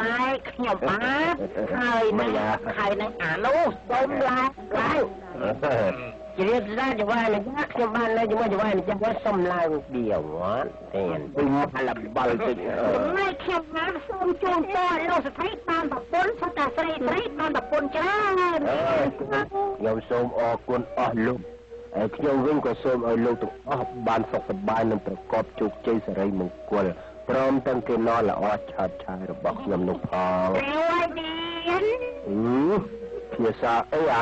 ណែកខ្ញុំបាទហើយនឹងហើយនឹងអានោះសូមឡើងឡើង ជ្រាបស្ដាចវាយម្ចាស់ខ្ញុំបាននៅជាមួយចវាយម្ចាស់គាត់សុំឡើងបៀវត្តទេវិញលបលតិច ចំណែកខ្ញុំបានសូមជូនពរលោកស្ត្រីបានប្រពន្ធសុទ្ធតែស្រីស្រីបានប្រពន្ធច្រើន ខ្ញុំសូមអរគុណអស់លោកហើយខ្ញុំវិញក៏សូមឲ្យលោកទាំងអស់បានសុខសប្បាយនិងប្រកបជោគជ័យសិរីមង្គលព្រមទាំងគេណល្អឆើតឆាយរបស់ខ្ញុំនោះផង ហើយទៀត ភាសាអីអា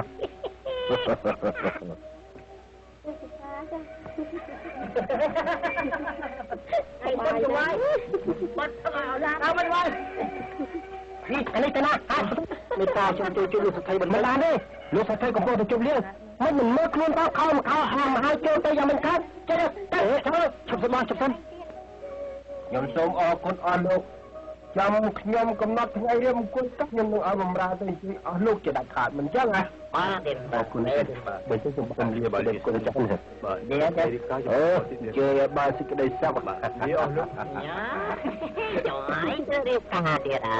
អីបាត់ជួយបាត់អើមិនវាយ នេះអានេះទៅណា មេត្តាខ្ញុំជួយជួយលោកសទ្ធិបន្ មិនបានទេលោកសទ្ធិកំពុងតែជប់លៀងមិនមិនមើលខ្លួនតខោមកខោអាមហើយចូលទៅយ៉ាងមិនកើតចេះទៅ ឈប់សិនបងឈប់សិន ខ្ញុំសូមអរគុណអស់លោកចាំខ្ញុំកំណត់ថ្ងៃរៀបអង្គុយទឹកខ្ញុំនឹងឲ្យបំរើទៅអញ្ជើញអស់លោកជាដាច់ខាតមិនចឹងហ៎ បាទទេ អរគុណបើទៅខ្ញុំបានលាបាទគុណចាស់ បាទ នេះអូជឿឲ្យបានសេចក្តីសុខ បាទលាអស់លោក ញ៉ាចង់ទៅរៀបការទៀតអើ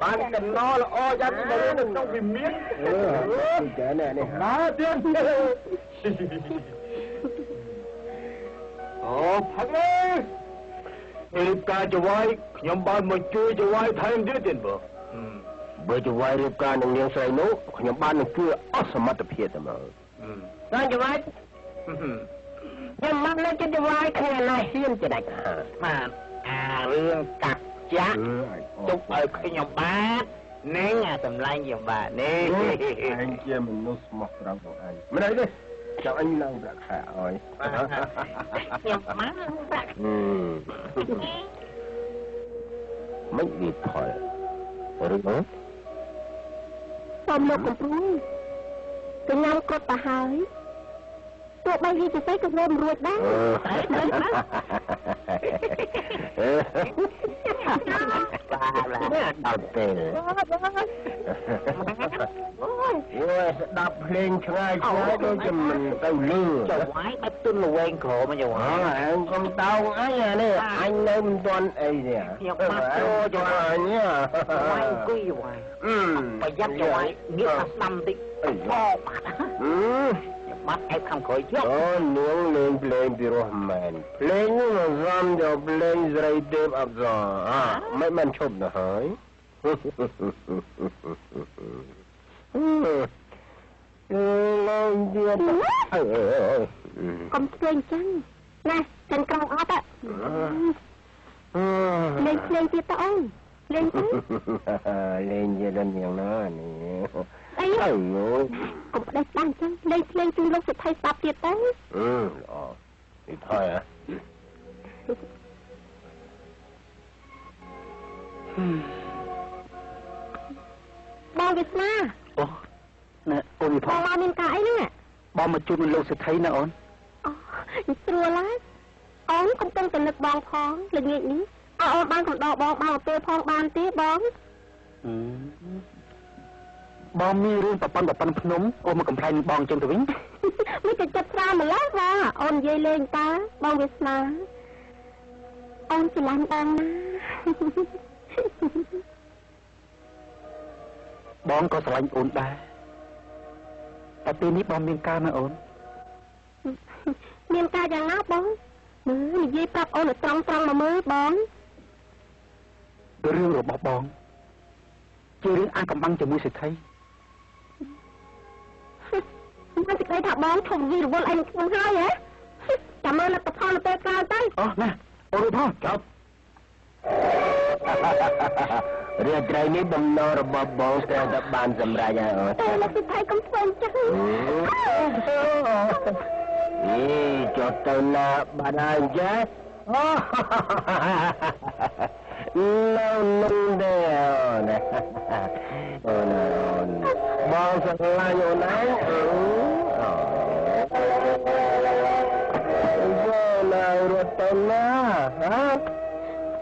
បានកណោល្អយ៉ាងនេះនៅក្នុងវិមាន អឺចានេះនេះ ណាទៀតអូផឹកនេះរៀបការចវាយខ្ញុំបានមកជួយចវាយថែមទៀតទៀតបង បើចវាយរៀបការនឹងនាងស្រីនោះខ្ញុំបាននឹងជួយអស់សមត្ថភាពតែមក តាចវាយខ្ញុំមកលើចិត្តចវាយគ្នាណាហ៊ានជាដាច់ខាតបាទអារឿងកាប់ចាក់ទុកឲ្យខ្ញុំបាទនឹងអាសម្លាញ់ខ្ញុំបាទនេះ អញជាមនុស្សស្មោះត្រង់របស់អញមិនអីទេចាំអញឡើងប្រាក់ខែឲ្យ ខ្ញុំបានប្រាក់ មិនវាផលឬ សូមលោកកំព្រួយ កញ្ញាំគាត់ទៅហើយទោះបីវាជាស្អីក៏រំរួចដែរ បាទ ដល់ពេលអូយស្ដាប់ភ្លេងឆ្ងាយឆ្ងាយដូចជាមិនទៅលឺ ចវាយបែបទុនល្វែងក្រមចវាយ អើកុំតោងអញអានេះអញនៅមិនទាន់អីទេ ខ្ញុំបាត់ចូលចវាយចវាយអង្គុយចវាយប្រយ័ត្នចវាយងាកថាស្ដាំតិចអូបាត់បាត់អែបខាងក្រោយយក អូនាងលេងភ្លេងពីរោះមែនភ្លេងនោះមកសំយកភ្លេងស្រីទេពអប្សរអាមិនមិនឈប់ទៅហើយលេងទៀតអើ កុំធ្វើអញ្ចឹងណាចិនក្រោកអត់លេងភ្លេងទៀតតើអូនលេងទៅ លេងទៀតដល់នាងណានេះ អីកុំផ្ដេសផ្ដាស់អញ្ចឹងលេងភ្លេងជូនលោកសិទ្ធិស្ដាប់ទៀតទៅ អឺល្អនេះថយហ៎ បងវាសនា អូណែអូនវិ ផបងមកមានការអីហ្នឹង បងមកជួបនឹងលោកសិទ្ធិណាអូន អូស្រួលហើយអូនកំពុងតែនឹកបងផងល្ងាចនេះឲ្យអូនបានកំដរបងបានទៅផងបានទេបង បងមានរឿងប្រពន្ធប្រពន្ធភ្នំអូនមកកំ pl ែងនឹងបងចឹងទៅវិញ មិនទៅចិត្តស្រាម្ល៉េះបងអូននិយាយលេងតាបងវាសនាអូនស្រឡាញ់បងណា បងក៏ស្រឡាញ់អូនដែរតែពេលនេះបងមានការណាអូន មានការយ៉ាងណាបងមើលនិយាយប្រាប់អូនឲ្យត្រង់ត្រង់មកមើលបង រឿងរបស់បងជារឿងអាកំបាំងជាមួយសេដ្ឋី មិនសេចក្តីថាបងធំវីរវល់អីនឹងខ្ញុំហើយហ៎ចាំមើលលទ្ធផលនៅពេលក្រោយទៅ អូណាអូនផង ចប់រាត្រីនេះបំណងរបស់បងត្រូវតែបានសម្រេចហើយអូន តែលោកសិទ្ធិកុំធ្វើអញ្ចឹង អីចុះទៅណាបាត់ហើយចាអូនៅនឹងទេអូនអូនអូនបងស្រឡាញ់អូនឯងអូអូណារត់ទៅណាហ៎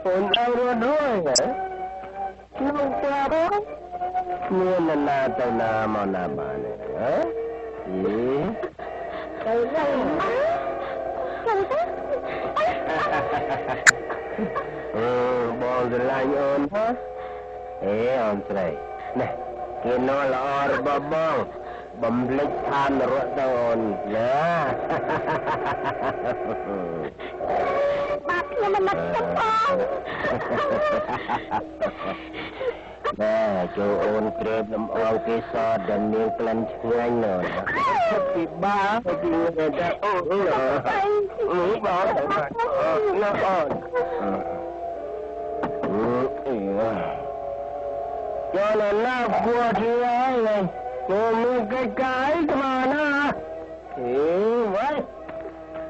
អូនឯងរត់រួចហ៎ក្នុងផ្ទះមានណាទៅណាមកណាបានហ៎អីទៅទៅ ទៅ អឺបងស្រឡាញ់អូនហ៎អេអូនស្រីនេះគេណល្អរបស់បង បំភ្លេចឋាននរកទៅអូនណា បាទខ្ញុំមិននឹកខ្ញុំផង ណែចូលអូនក្រេបលំអងគេសដែលមានក្លិនឆ្ងាញ់ណាស់ពីបាពីតែអូអូអូបងណាអូនចូលណាគួរទីហើយចូលមានកិច្ចការអីស្មានណាអេវ៉ៃ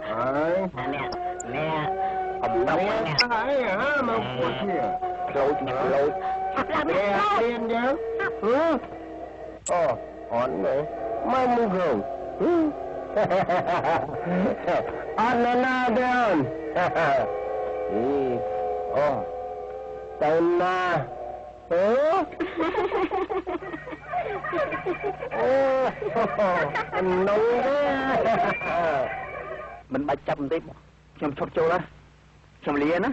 ហើយ នេះនេះអំដប់នេះ ហើយហាមកគួរទី ផ្លោចផ្លោច ឆាប់ឡើង មករៀនយើងហឺអូអត់ទេមកមកគោអត់ណាទេអូនអីអូទៅណាអូអូនងទេ មិនបាច់ចាប់បន្តិចខ្ញុំឈប់ចូលហើយខ្ញុំលាណា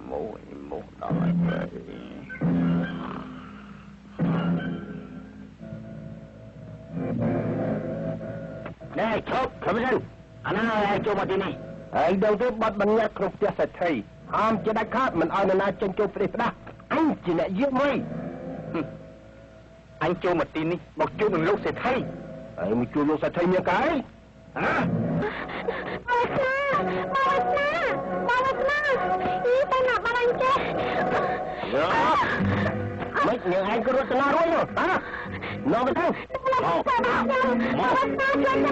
មួយមុខដល់ហើយ ណែឈប់ខំសិនអាណាឲ្យចូលមកទីនេះ ហើយដឹងទេបទបញ្ញត្តិក្នុងផ្ទះសេដ្ឋីហាមជាដាច់ខាតមិនឲ្យនរណាចេញចូលផ្ទះផ្ដាស់អញជាអ្នកយាមមួយ អញចូលមកទីនេះមកជួបនឹងលោកសេដ្ឋី ហើយមកជួបលោកសេដ្ឋីមានកាយហ៎ បងវាសនាបងវាសនាអីទៅណាបងអញចេះ មិននាងឯងក៏រត់ទៅណារួចហ៎ នាំទៅ មកបងវាសនាជួយទៅ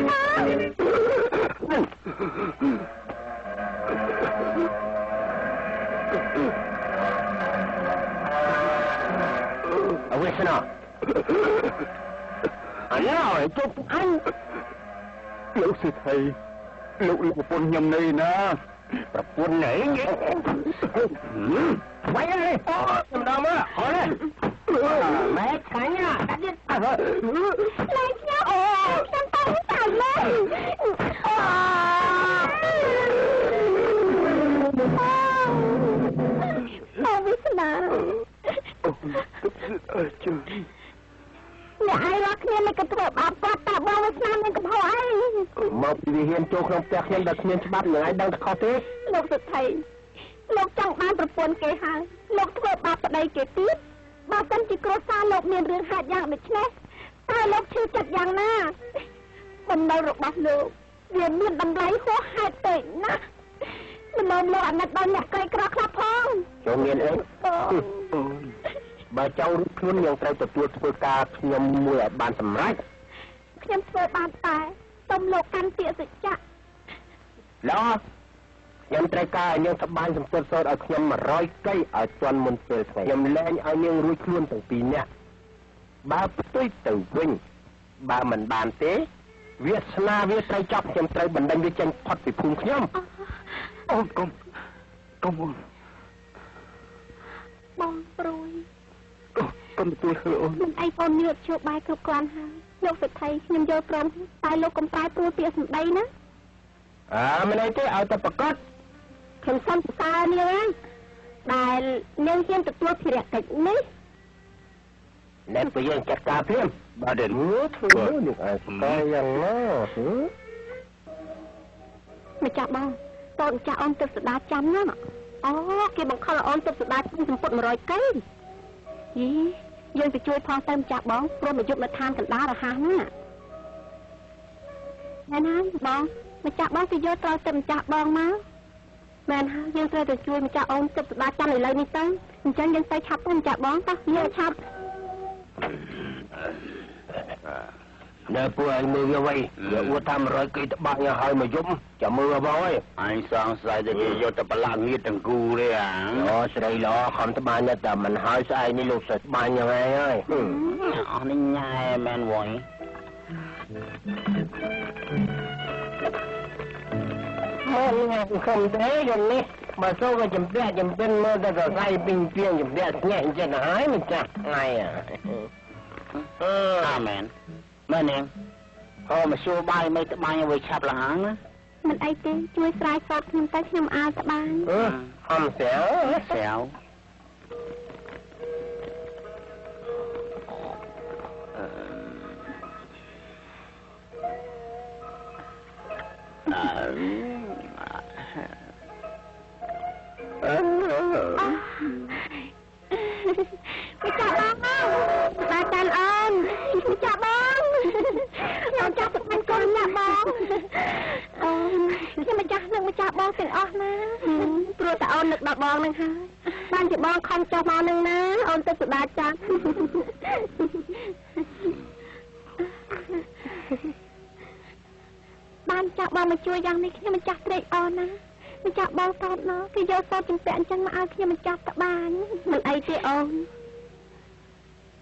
អវេសនាអញឲ្យជប់អញ លោកសេដ្ឋីលោកលោកប្រពន្ធខ្ញុំនេះណា ប្រពន្ធនេះវាយនេះខ្ញុំដល់មកអត់ទេម៉ែឆ្ងាញ់ណាដាក់ទៀត លែងខ្ញុំអូខ្ញុំទៅតាមលេងអូអូវិស្នា ជួយ អ្នកឯងរាល់គ្នាមិនក៏ធ្វើបាបគាត់តើបងវាសនាមានកំហុសអី មកពីវិហានចូលក្នុងផ្ទះខ្ញុំដែលគ្មានច្បាប់នឹងឯងដឹងតែខុសទេ លោកសុថៃលោកចង់បានប្រពន្ធគេហើយលោកធ្វើបាបប្តីគេទៀតបើសិនជាគ្រួសារលោកមានរឿងហេតុយ៉ាងដូចនេះតើលោកឈឺចិត្តយ៉ាងណាបំណុលរបស់លោកវាមានតម្លៃហួសហេតុពេកណាស់មិនមលោកអាណិតដល់អ្នកក្រីក្រខ្លះផង ចូលមានអីបើចង់រួចខ្លួនយើងត្រូវទទួលធ្វើការខ្ញុំមួយឲ្យបានសម្រេច ខ្ញុំធ្វើបានតែសូមលោកកាន់ពាក្យសច្ចៈ ល្អខ្ញុំត្រូវការឲ្យនាងត្បាញសម្ពុតសូត្រឲ្យខ្ញុំ100កីឲ្យទាន់មុនពេលថ្ងៃខ្ញុំលែងឲ្យនាងរួចខ្លួនទាំងពីរនាក់បើផ្ទុយទៅវិញបើមិនបានទេវាសនាវាត្រូវចាប់ខ្ញុំត្រូវបណ្ដេញវាចេញផុតពីភូមិខ្ញុំ អូនកុំកុំអូន បងព្រួយ កុំទទួលធ្វើអូន មិនអីបងមានជោបាយគ្រប់គ្រាន់ហើយលោកសេដ្ឋីខ្ញុំយល់ព្រមតែលោកកុំប្រែប្រួលពាក្យសម្ដីណា អើមិនអីទេឲ្យតែប្រកាស ខ្ញុំសូមសរសើរនាងហើយដែលនាងហ៊ានទទួលភារកិច្ចនេះ ណែពួកយើងចាត់ការភ្លាម បាទទេ ធ្វើនេះឯងកែយ៉ាងណា ម្ចាស់បងតូនម្ចាស់អូនទឹកសដាចាំណាអូគេបង្ខំឲ្យអូនទឹកសដាសម្ពុត100កីយីយើងទៅជួយផងទៅម្ចាស់បងព្រោះមកយប់នៅឋានកណ្ដាលរហ័សណាមែនហើយបងម្ចាស់បងគេយកត្រូវទៅម្ចាស់បងមកមែនហើយយើងត្រូវទៅជួយម្ចាស់អូនទឹកសដាចាំឥឡូវនេះទៅអញ្ចឹងយើងទៅឆាប់ទៅម្ចាស់បងតោះយើងឆាប់ នៅពួកឯងមើលវាវិញវាអួតថា100គេត្បាញឲ្យមកយំចាំមើលបងអើយ អញសង្ស័យតែគេយកទៅប្រឡាក់ងៀតទាំងគូទេអា អូស្រីល្អខំត្បាញតែមិនហើយស្អែកនេះលោកស្រីត្បាញយ៉ាងឯងហើយ អស់នេះញ៉ែមែនវ៉យ មកញ៉ាំខំទេយំនេះ បើសូក៏ចំពាក់ចំពិនមើលតែសរសៃពីងពីងចំពាក់ស្ញែងចិត្តហើយម្ចាស់ថ្ងៃ អាមែនមែននាងហូមកសួរបាយមិនត្បាញឲ្យឆាប់លហាងណា មិនអីទេជួយស្រាយសោតខ្ញុំទៅខ្ញុំអាលត្បាញ អំស្រាវ ស្រាវ ម្ចាស់បងបាទចាន់អូនម្ចាស់បងខ្ញុំចាប់ទៅបានកូនណាបងអូនខ្ញុំម្ចាស់នឹងម្ចាស់បងទាំងអស់ណាព្រោះតែអូននឹកដល់បងនឹងហើយបានជាបងខំចុះមកនឹងណាអូនទៅសុដាចាស់បានចាស់បងមកជួយយ៉ាងនេះខ្ញុំម្ចាស់ត្រេកអរណាម្ចាស់បងសោតមកគេយកសោតចម្ពាក់អញ្ចឹងមកឲ្យខ្ញុំម្ចាស់ត្បាញមិនអីទេអូន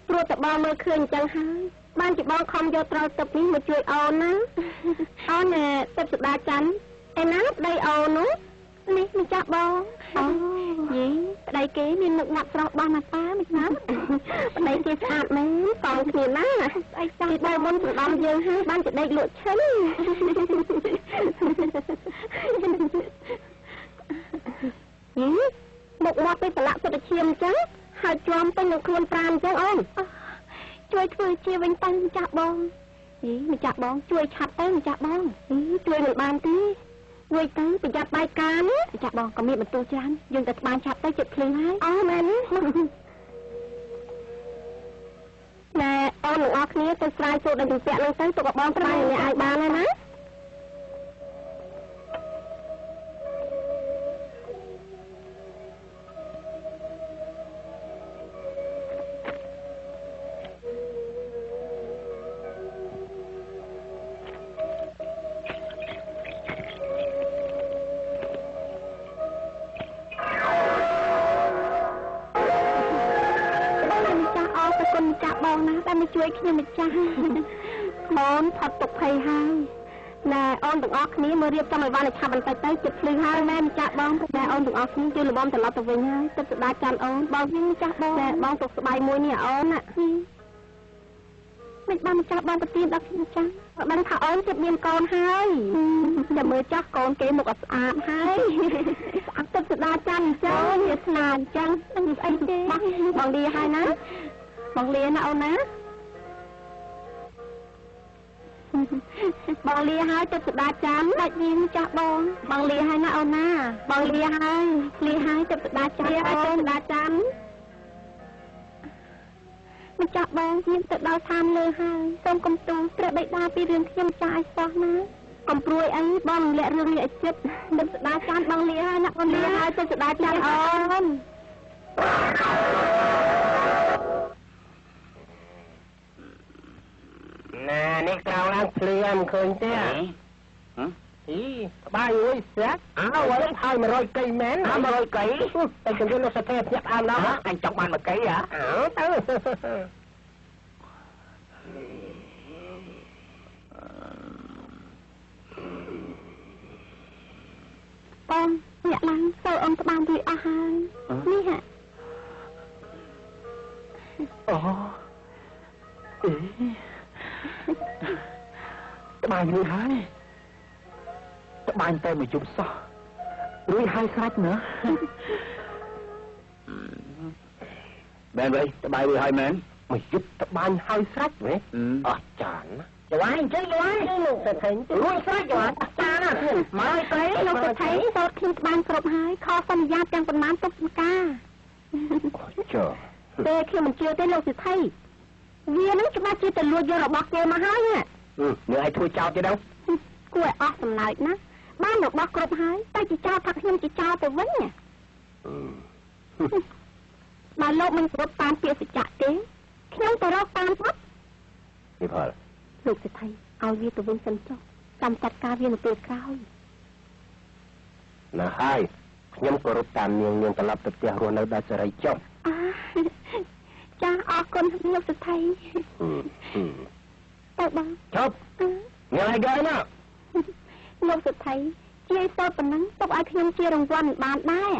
ព្រោះតែបងមើលឃើញអញ្ចឹងហើយបានជាបងខំយកត្រល់ទឹកនេះមកជួយអូនណាអូនទឹកសុដាច័ន្ទឯណាប្តីអូននោះនេះម្ចាស់បងអូយីប្តីគេមានមុខមាត់ស្រស់បោះណាប៉ាម្ចាស់ប្តីគេស្អាតមែនកងគ្នាណាស្អីចាស់គេបើមុនសម្ដំយើងហើយបានជាដេកលក់ឈឹងយីមុខមាត់ទៅប្រឡាក់សុទ្ធឈាមអញ្ចឹងហើយជាំពេញនឹងខ្លួនប្រានអញ្ចឹងអូនជួយធ្វើជាវិញទៅម្ចាស់បងយីម្ចាស់បងជួយឆាប់ទៅម្ចាស់បងយីជួយមិនបានទេជួយទៅប្រយ័ត្នបាយការណាម្ចាស់បងក៏មានបន្ទូច្រើនយើងទៅត្បាញឆាប់ទៅចិត្តភ្លឺហើយអូមែនណែអូនទាំងអស់គ្នាទៅស្រាយសូត្រដល់ជំពាក់នឹងទៅទុកឲ្យបងត្បាញអ្នកឲ្យបានហើយណាជួយខ្ញុំម្ចាស់អូនផុតទុកភ័យហើយណែអូនទាំងអស់គ្នាមើលរៀបចំឲ្យបានឆាប់បន្តិចទៅចិត្តភ្លឺហើយណែម្ចាស់បងណែអូនទាំងអស់គ្នាជួយលំត្រឡប់ទៅវិញហើយទឹកស្ដាចាន់អូនបងវិញម្ចាស់បងណែបងទុកស្បៃមួយនេះអូនណាមិនបានម្ចាស់បងប្រទៀនដល់ខ្ញុំចាស់បានថាអូនចិត្តមានកូនហើយចាំមើលចាស់កូនគេមុខអត់ស្អាតហើយស្អាតទឹកស្ដាចាន់អញ្ចឹងវាស្នាអញ្ចឹងនឹងស្អីទេបងលាហើយណាបងលាណាអូនណាបងលាហើយទឹកស្ដាចាំដាច់វិញចាស់បងបងលាហើយណាអូនណាបងលាហើយលាហើយទឹកស្ដាចាំទឹកស្ដាចាំម្ចាស់បងខ្ញុំទៅដល់ឋានលើហើយសូមកុំទូលព្រះបិតាពីរឿងខ្ញុំចាស់ឲ្យសោះណាកុំព្រួយអីបងលាក់រឿងនេះឲ្យចិត្តទឹកស្ដាចាំបងលាហើយណាអូនលាហើយទឹកស្ដាចាំអូន ណែនេះក្រៅឡើងភ្លឺមិនឃើញទេអីក្បាយអើយស្រាក់អើឥឡូវហើយ100កីមែន100កីតែជំរឿនលោកសថេភ្ញាក់ផ្អើលដល់អញចង់បាន1កីហ៎អើទៅ បងញាក់ឡើងទៅអូនត្បានរួចអស់ហើយនេះហ่ะ អូអេត្បាញរួចហើយត្បាញតែមួយជុំសោះរួចហើយស្រេចណាមែនវិញត្បាញរួចហើយមែន មួយយប់ត្បាញហើយស្រេចវិញអស់ចាន ចវាយអញ្ចឹងចវាយលោកសេដ្ឋីរួចស្រេចចវាយចានណាមកឲ្យទៅ លោកសេដ្ឋីសោតខ្ញុំត្បាញគ្រប់ហើយខសន្យាទាំងប៉ុន្មានទុកចំការ ចុះ ទេខ្ញុំមិនជឿទេលោកសេដ្ឋីវានឹងច្បាស់ជាទៅលួចយករបស់គេមកហើយ មើលឲ្យធ្វើចោលទៀតទៅ គួរឲ្យអស់សំណើចណាបានរបស់គ្រប់ហើយតែជាចោលថាខ្ញុំជាចោលទៅវិញបើលោកមិនគ្រប់តាមពាក្យសច្ចៈទេខ្ញុំទៅរកតាមផុត នេះផល លោកសេដ្ឋីឲ្យវាទៅវិញសិនចុះចាំចាត់ការវានៅពេលក្រោយ ណាហើយខ្ញុំគោរពតាមនាងនាងត្រឡប់ទៅផ្ទះរស់នៅដោយសេរីចុះ ចាអរគុណលោកសេដ្ឋីទៅបង ជប់នាងឲ្យគេណា លោកសេដ្ឋី ជាយតូចប៉ុណ្ណឹងទុកឲ្យខ្ញុំជារង្វាន់មិនបានដែរ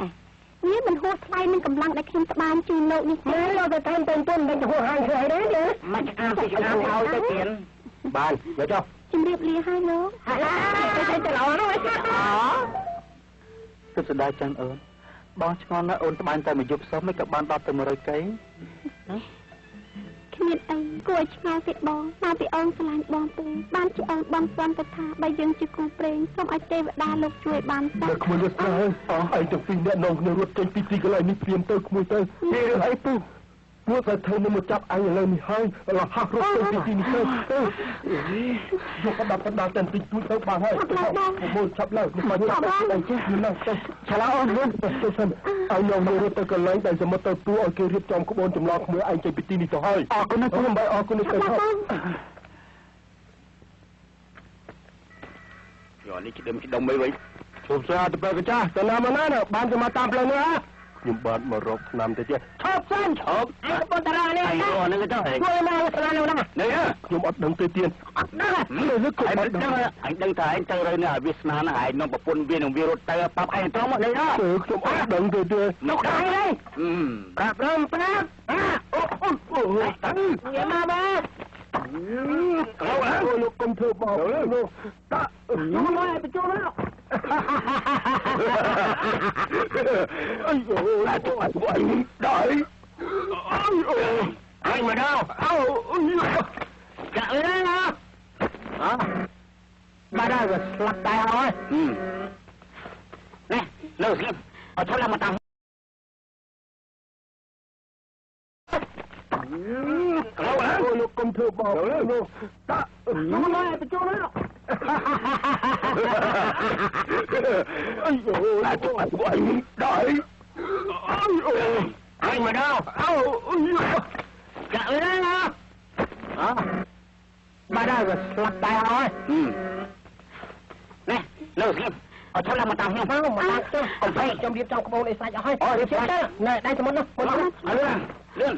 វាមិនហួសថ្លៃនឹងកម្លាំងដែលខ្ញុំត្បាញជូនលោកនេះទេ លោកទៅតាមទៅទុនមិនទៅហួសហាងធ្វើអីទេ មកឆ្អាមទៅឆ្អាមឲ្យទៅទៀត បានយកចុះ ជំរាបលាហើយលោក ទៅទៅល្អនោះ គិតស្ដាយចឹងអូនបងឆ្ងល់ណាស់អូនត្បាញតែមួយយប់សោះមិនក៏បានដល់ទៅ100កី គ្មានអីគួរឲ្យឆ្ងល់ទេបងមកពីអូនស្រឡាញ់បងពេកបានជាអូនបងស្វាន់ទៅថាបើយើងជាគូព្រេងសូមឲ្យទេវតាលោកជួយបានសោះ ក្មួយវាស្នេហ៍អស់ឯងទាំងពីរអ្នកនាំគ្នារត់ចេញពីទីកន្លែងនេះព្រាមទៅក្មួយទៅនេះរឿងអីពូពួកតែធ្វើនឹងមកចាប់ឯងឥឡូវនេះហើយរហ័សរត់ទៅពីទីនេះទៅយកបដាបដាតែតិចតួចទៅបានហើយមកចាប់ឡើយមកចាប់ទៅចេះឡើងទៅ ឆាឡអូនលឿន ទៅសិនឲ្យនាំគ្នារត់ទៅកន្លែងដែលសមុទ្រទៅទួឲ្យគេរៀបចំក្បួនចម្លងក្មួយឯងចេញពីទីនេះទៅហើយ អរគុណណាស់ ខ្ញុំបាយអរគុណទៅ បង យកនេះឆ្ដឹមឆ្ដុំអីវិញ ជប់ស្អាតទៅកចាស់ទៅណាមកណាបានទៅមកតាមផ្លូវនេះហ៎ខ្ញុំបាទមករកឆ្នាំទៅទៀត ឈប់សិនឈប់បុតរានេះ អីហ្នឹងទៅ ជួយមកស្លានោះណា នេះ ខ្ញុំអត់ដឹងទេទៀត អត់ដឹង លើក ឯងមិនដឹងអញដឹងថាឯងទៅរើនៅឲ្យវាស្នានឯងនាំប្រពន្ធវានឹងវារត់ទៅប្រាប់ឯងត្រង់មកនេះណា ខ្ញុំអត់ដឹងទេទៀត មកដែរហើយប្រាប់រំប្រាប់ អូអូអូ ទៅនិយាយមកបាទ អូលោកកុំធ្វើបោកលោកតា ខ្ញុំមកឲ្យបញ្ចូលមក អីអូអូអីដែរអូ អញមកដល់ អូ ចាក់លឿនណា អបាទហើយវាស្លាប់តែហើយ នេះនៅស្លឹមឲ្យថប់ឡើងមកតាម អូលោកកុំធ្វើបោកលោកតា ខ្ញុំមកឲ្យបញ្ចូលមក អីអូអូអីដែរអូ អញមកដល់ អូ ចាក់លឿនណា អបាទហើយវាស្លាប់តែហើយ នេះនៅស្លឹមឲ្យថប់ឡើងមកតាមខ្ញុំ មកមកតាមខ្ញុំ កុំភ័យ ខ្ញុំរៀបចំក្បូនអីស្រេចអស់ហើយ អូរៀបចំ ទៅនៅដៃសមុទ្រនោះមុន លឿនលឿន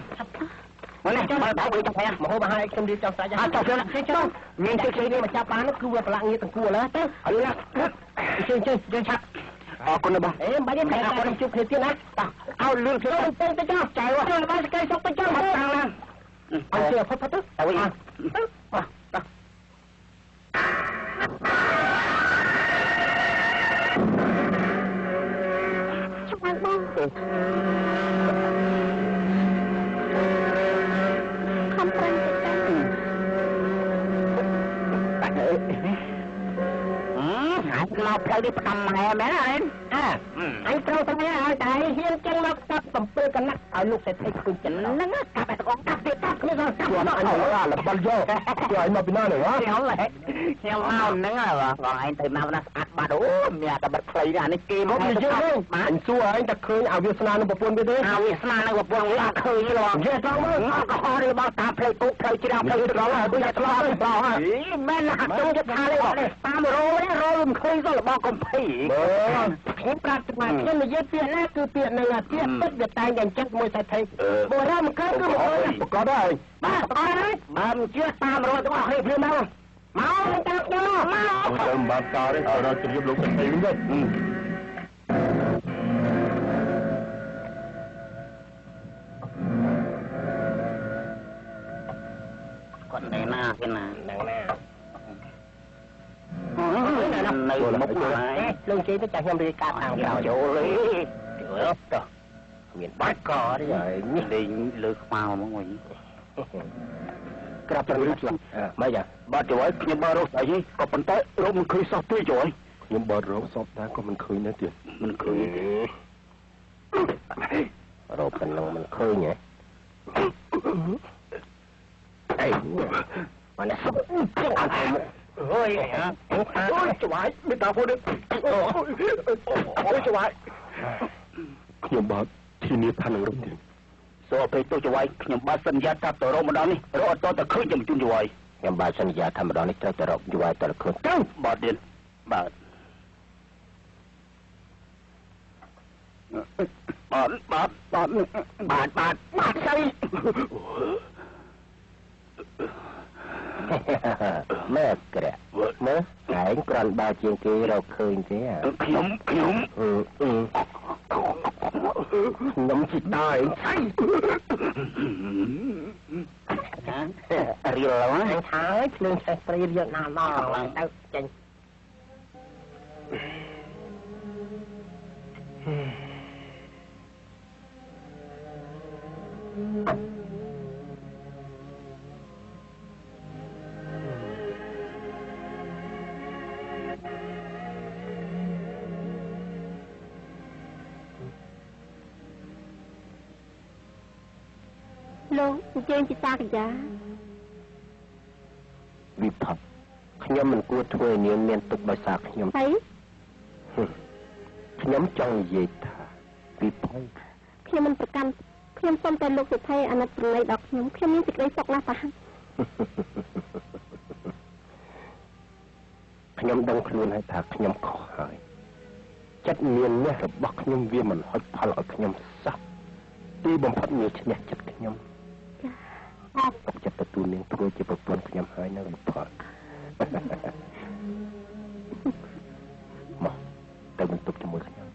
មកនេះមកបោកទៅផ្ទះ មហូបអាហារឲ្យខ្ញុំរៀបចំស្រេច អត់ចុះ ហើយចុះមានជើងគេនេះមកចាប់បាននោះគឺវាប្រឡាក់ងារទាំងគួរឡើយទៅ លឿន អញ្ជើញជើញឆាប់ អរគុណណាបង អេមិនបាច់ទេតែខ្ញុំជួបគ្នាទៀតណាតោះ ឲ្យលឿន ទៅទៅទៅចុះ ចៅ ទៅបានសកលសុកទៅចុះ តាំងឡើង អញ្ជើញផុតផុតទៅ ទៅវិញ ទៅ បាទ ឆ្វាងបងខំប្រឹងទៅទៅ ហើយមកផ្លូវនេះផ្ដាំម៉ែមែនអញ អើអញត្រូវតែឲ្យតែហ៊ានចឹងមកកាប់7កណាត់ឲ្យលោកសេដ្ឋីឃើញចិត្ត ហ្នឹងកាប់ឲ្យតកកាប់ទៀតកាប់គ្នាសោះកាប់ អញអាលបលយកជួយឯងមកពីណានេះហ៎ ខ្ញុំខ្ញុំមកហ្នឹងបងឯងទៅណាណាស្អាតបាត់អូមានតែបាត់ខ្លីនេះអានេះគេ មកនិយាយវិញអញសួរឯងតែឃើញអាវាសនានឹងប្រពន្ធវាទេ អាវាសនានឹងប្រពន្ធវាអត់ឃើញទេបង និយាយត្រង់មើល អត់កុហកទេបងតាមផ្លូវគុកផ្លូវជ្រៅផ្លូវ ត្រង់ហើយដូចតែឆ្លងទៅត្រង់ហើយ មែនណាចង់จะថាទេបងតាមរោនេះរោមិនឃើញសោះរបស់កំភៃ មើល ខ្ញុំប្រាប់ថាខ្ញុំនិយាយពាក្យណាគឺពាក្យនឹងពាក្យពិតវាតែងតែអញ្ចឹងមួយសេដ្ឋីបើរកមិនឃើញគឺមិនឃើញ ប្រកាសហើយ បាទប្រកាសហើយ បើមិនជឿតាមរោទាំងអស់គ្នាភ្លាមមក មកតាមខ្ញុំមក មកទៅមិនបានការទេឲ្យរកជម្រាបលោកសេដ្ឋីវិញទៅ គាត់នៅណាគេណា ហ្នឹងណា នៅមុខហើយ លោកជ័យទៅចាស់ខ្ញុំរាយការណ៍តាមក្រោយ ចូលទេ ចូលទៅមានបាច់កទេហើយ នេះលេងលើខ្មៅហ្មងវិញ ក្រាបជម្រាបសួរ ម៉េច បាទចុយខ្ញុំបើរកស្អីក៏ប៉ុន្តែរកមិនឃើញសោះទេចុយ ខ្ញុំបើរកសពដែរក៏មិនឃើញដែរទៀត មិនឃើញទេ រកប៉ុណ្ណឹងមិនឃើញហ៎អីមកនេះ ចឹងអត់មុខ អើយ អូយច្បាយមេតាពុទ្ធអូយច្បាយខ្ញុំបាទធានាថានឹងរកទៀត សូមអភ័យទោសចវាយខ្ញុំបាទសន្យាថាទៅរកម្ដងនេះរកអត់តតែឃើញខ្ញុំជូនចវាយ ខ្ញុំបាទសន្យាថាម្ដងនេះត្រូវតែរកចវាយតើឃើញ ទៅបាទទៀតបាទបាទបាទបាទបាទបាទបាទស្អី មើលក្រាក់មើលឯងគ្រាន់បើជាងគេរកឃើញទេ ខ្ញុំខ្ញុំ ខ្ញុំជីដើឯង ឆៃរៀលហ្នឹង ហើយភ្លើងឆេះព្រៃរៀលណាស់ដល់ទៅចេញ លោកអញ្ជើញជាសាកយា វិផុតខ្ញុំមិនគួរធ្វើឲ្យនាងមានទុកដោយសារខ្ញុំ ហើយ ខ្ញុំចង់និយាយថាវិផុត ខ្ញុំមិនប្រកាន់ខ្ញុំសូមតែលោកសេដ្ឋីអាណិតប្រណីដល់ខ្ញុំខ្ញុំមានសេចក្តីសុខណាស់តា ខ្ញុំដឹងខ្លួនហើយថាខ្ញុំខុសហើយចិត្តមាននេះរបស់ខ្ញុំវាមិនហុចផលឲ្យខ្ញុំសោះទីបំផុតវាឈ្នះចិត្តខ្ញុំ ចា ទុកចិត្តទទួលនាងធ្វើជាប្រពន្ធខ្ញុំហើយនៅវិផលមកទៅបន្ទប់ជាមួយខ្ញុំ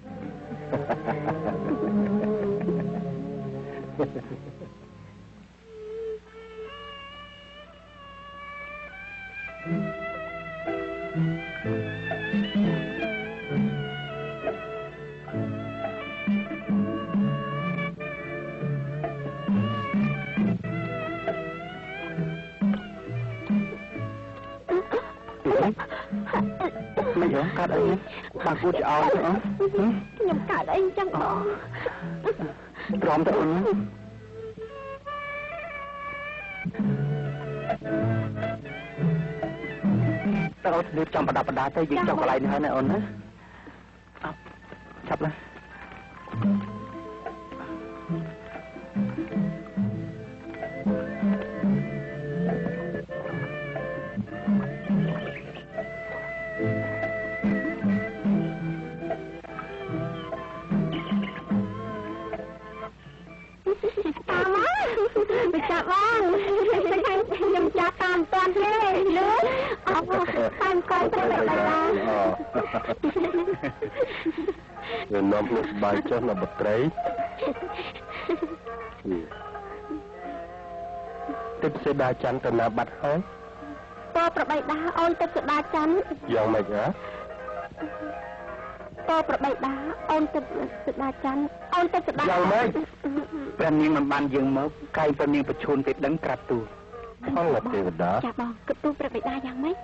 មិនហ៎កាត់អីបាគួតច្អោទៅអូន ខ្ញុំកើតអីចឹងបង ទ្រាំទៅអូនតើអូនរៀបចំប្រដាប់ប្រដាទៅយើងចុះកន្លែងនេះហើយណាអូនណាឆាប់ណា តាមមកទៅចាប់បងខ្ញុំចាប់តាមតាន់ទេលឿនអត់តាមកូនទៅដល់ វានាំគ្នាសប្បាយចុះណាបុត្រីទឹកសេដាច័ន្ទទៅណាបាត់ហើយ តប្របីដាអូនទឹកសេដាច័ន្ទ យ៉ាងម៉េចហ៎ តប្របីដាអូនទឹកសេដាច័ន្ទអូនទឹកសេដា យ៉ាងម៉េច ព្រះនាងមិនបានយើងមកកាយព្រះនាងប្រឈួនទេដឹងក្រាបទូល ផលទេវតា ចាបងគិតទូព្រះបិតាយ៉ាងម៉េច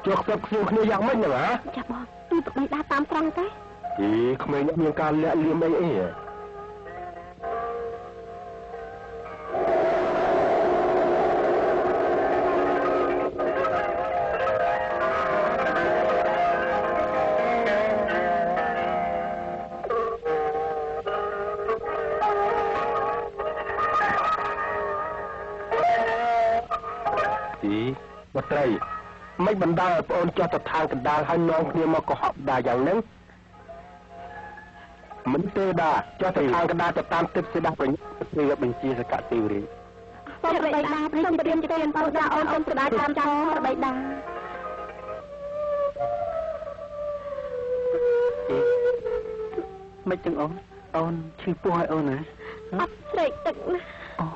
ជួបខ្សឹបខ្សៀវគ្នាយ៉ាងម៉េចហ្នឹងហ៎ ចាបងទូព្រះបិតាតាមត្រង់ទេ អីក្មេងមានការលាក់លៀមអីអីហ៎បុត្រីមិនបណ្ដាលឲ្យប្អូនចុះទៅឋានកណ្ដាលហើយនាំគ្នាមកកុហកដាយ៉ាងហ្នឹងមិនទេដាចុះទៅឋានកណ្ដាលទៅតាមទឹកសេដាប្រញា ទេវបញ្ជាសកទេវរាជ ព្រះបិតាខ្ញុំព្រាមទានបងដាអូនអូនស្ដាយតាមចាំព្រះបិតា មិនចឹងអូនអូនឈឺពោះឲ្យអូនណា អត់ស្រេកទឹកណា អូ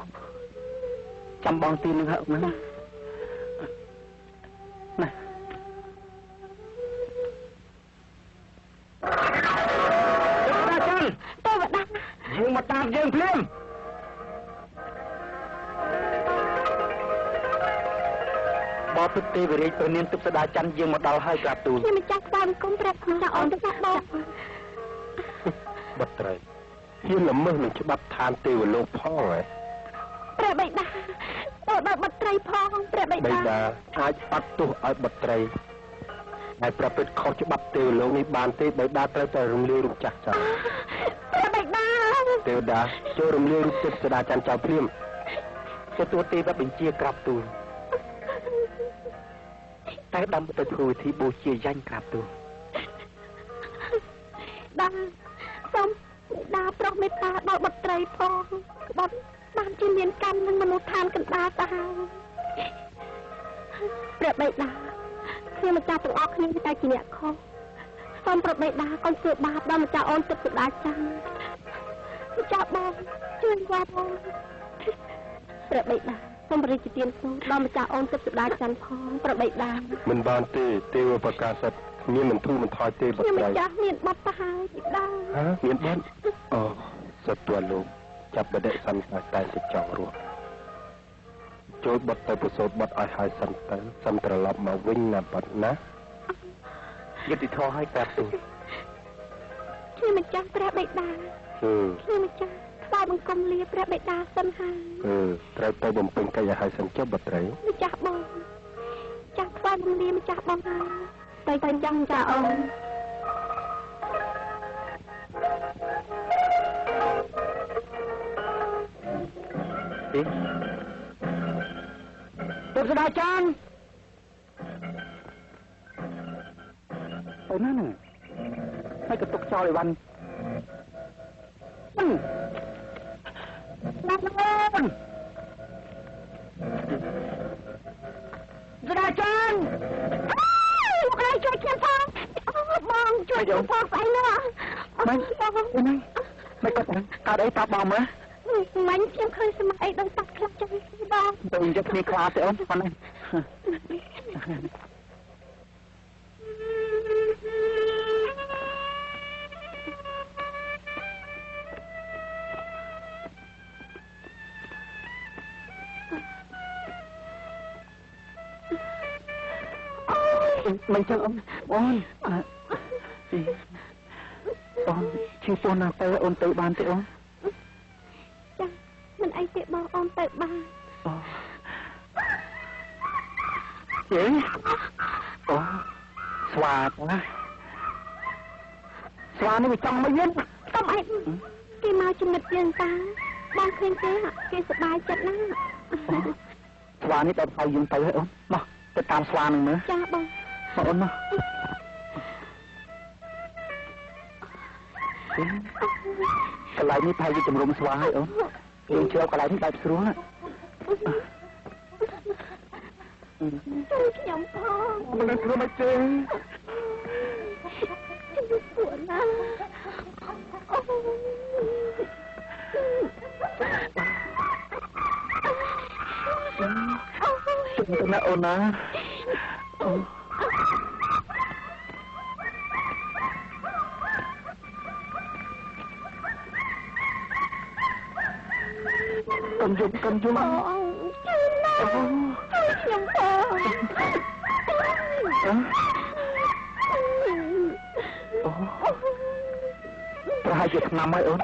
ចាំបងទីនឹងហើយណាណា ទេវតា យើងមកតាមយើងភ្លាមបបិទ្ធទេវរាជព្រះនាងទិព្វសដាច័ន្ទយើងមកដល់ហើយក្រាបទូល ខ្ញុំម្ចាស់ស្វាគមន៍ព្រះចាអូនទៅបង បុត្រីហ៊ានល្មើសនឹងច្បាប់ឋានទេវលោកផងហ៎ ព្រះបិតាដល់បុត្រីផងព្រះបិ បិ តា តាអាចអត់ទោសឲ្យបុត្រីហើយប្រព្រឹត្តខុសច្បាប់ទេវលោកនេះបានទេបិតាត្រូវតែរំលាយរូបចាស់ចោល ព្រះបិតា ទេវតាចូលរំលាយរូបទិព្វសដាច័ន្ទចោលភ្លាម ទទួលទេវបញ្ជាក្រាបទូលតែដើម្បីទៅធ្វើវិធីបូជាយ៉ាញ់ក្រាបទូល ដាសូមដាប្រុសមេត្តាដល់បុត្រីផងក្បត់បានជាមានកម្មនឹងមនុស្សឋានកណ្ដាលទៅហើយ ព្រះបិតាខ្ញុំម្ចាស់ទាំងអស់គ្នាតែជាអ្នកខុសសូមព្រះបិតាកុំធ្វើបាបដល់ម្ចាស់អូនទឹកសុដាច័ន្ទម្ចាស់បងជួយវត្តព្រះបិតាសូមបរិជាទានសូដល់ម្ចាស់អូនទឹកសុដាច័ន្ទផងព្រះបិតាមិនបានទេទេវប្រកាសសិទ្ធមានមិនធូរមិនថយទេបុត្រីខ្ញុំម្ចាស់មានបាត់ទៅហើយបិតាហ៎មានបាត់អូសត្វលោកចាប់បដិសន្តាតែតែចង់រស់ចូលបុត្រទៅប្រសូតបុត្រឲ្យហើយសិនទៅសិនត្រឡប់មកវិញណាបាត់ណាយុត្តិធម៌ឲ្យប្រាប់ទូខ្ញុំម្ចាស់ព្រះបិតាខ្ញុំម្ចាស់ថ្វាយបង្គំលាព្រះបិតាសិនហើយត្រូវទៅបំពេញកិច្ចឲ្យហើយសិនចុះបុត្រីម្ចាស់បងចាស់ថ្វាយបង្គំលាម្ចាស់បងហើយទៅទៅចង់ចាអូនទេទុកស្ដាចានអូនណាហ្នឹងហើយក៏ទុកចោលអីវ៉ាន់បងស្ដាចានលោកឯងជួយខ្ញុំផងបងជួយខ្ញុំផងស្អីនោះមិនហ្នឹងមិនគាត់កើតអីប្រាប់បងមើលមិញខ្ញុំឃើញសម័យអីដូចសត្វខ្លះចឹងបងទៅយកគ្នាខ្លាទេអូនប៉ុណ្ណេះមិនចឹងអូនអូនអូនឈឺពោះណាស់ទៅអូនទៅបានទេអូនចាមិនអីទេបងអូនទៅបានអូយេអូស្វាណាស្វានេះវាចង់មកយើងកុំអីគេមកចំណិតយើងតាបងឃើញទេគេសប្បាយចិត្តណាស់ស្វានេះដល់ហើយយើងទៅហើយអូនមកទៅតាមស្វានឹងមើលចាបងមកអូនមកកន្លែងនេះប្រហែលជាជំរំស្វាហើយអូនយើងជ្រៅកន្លែងនេះបែបស្រួលណាជួយខ្ញុំផងមិនដឹងធ្វើម៉េចទេជួយពួកណាអូជួយទៅណាអូនណាអូកុំយំកុំយំអូជួយណាជួយខ្ញុំផងអូប្រហែលជាឆ្នាំហើយអូន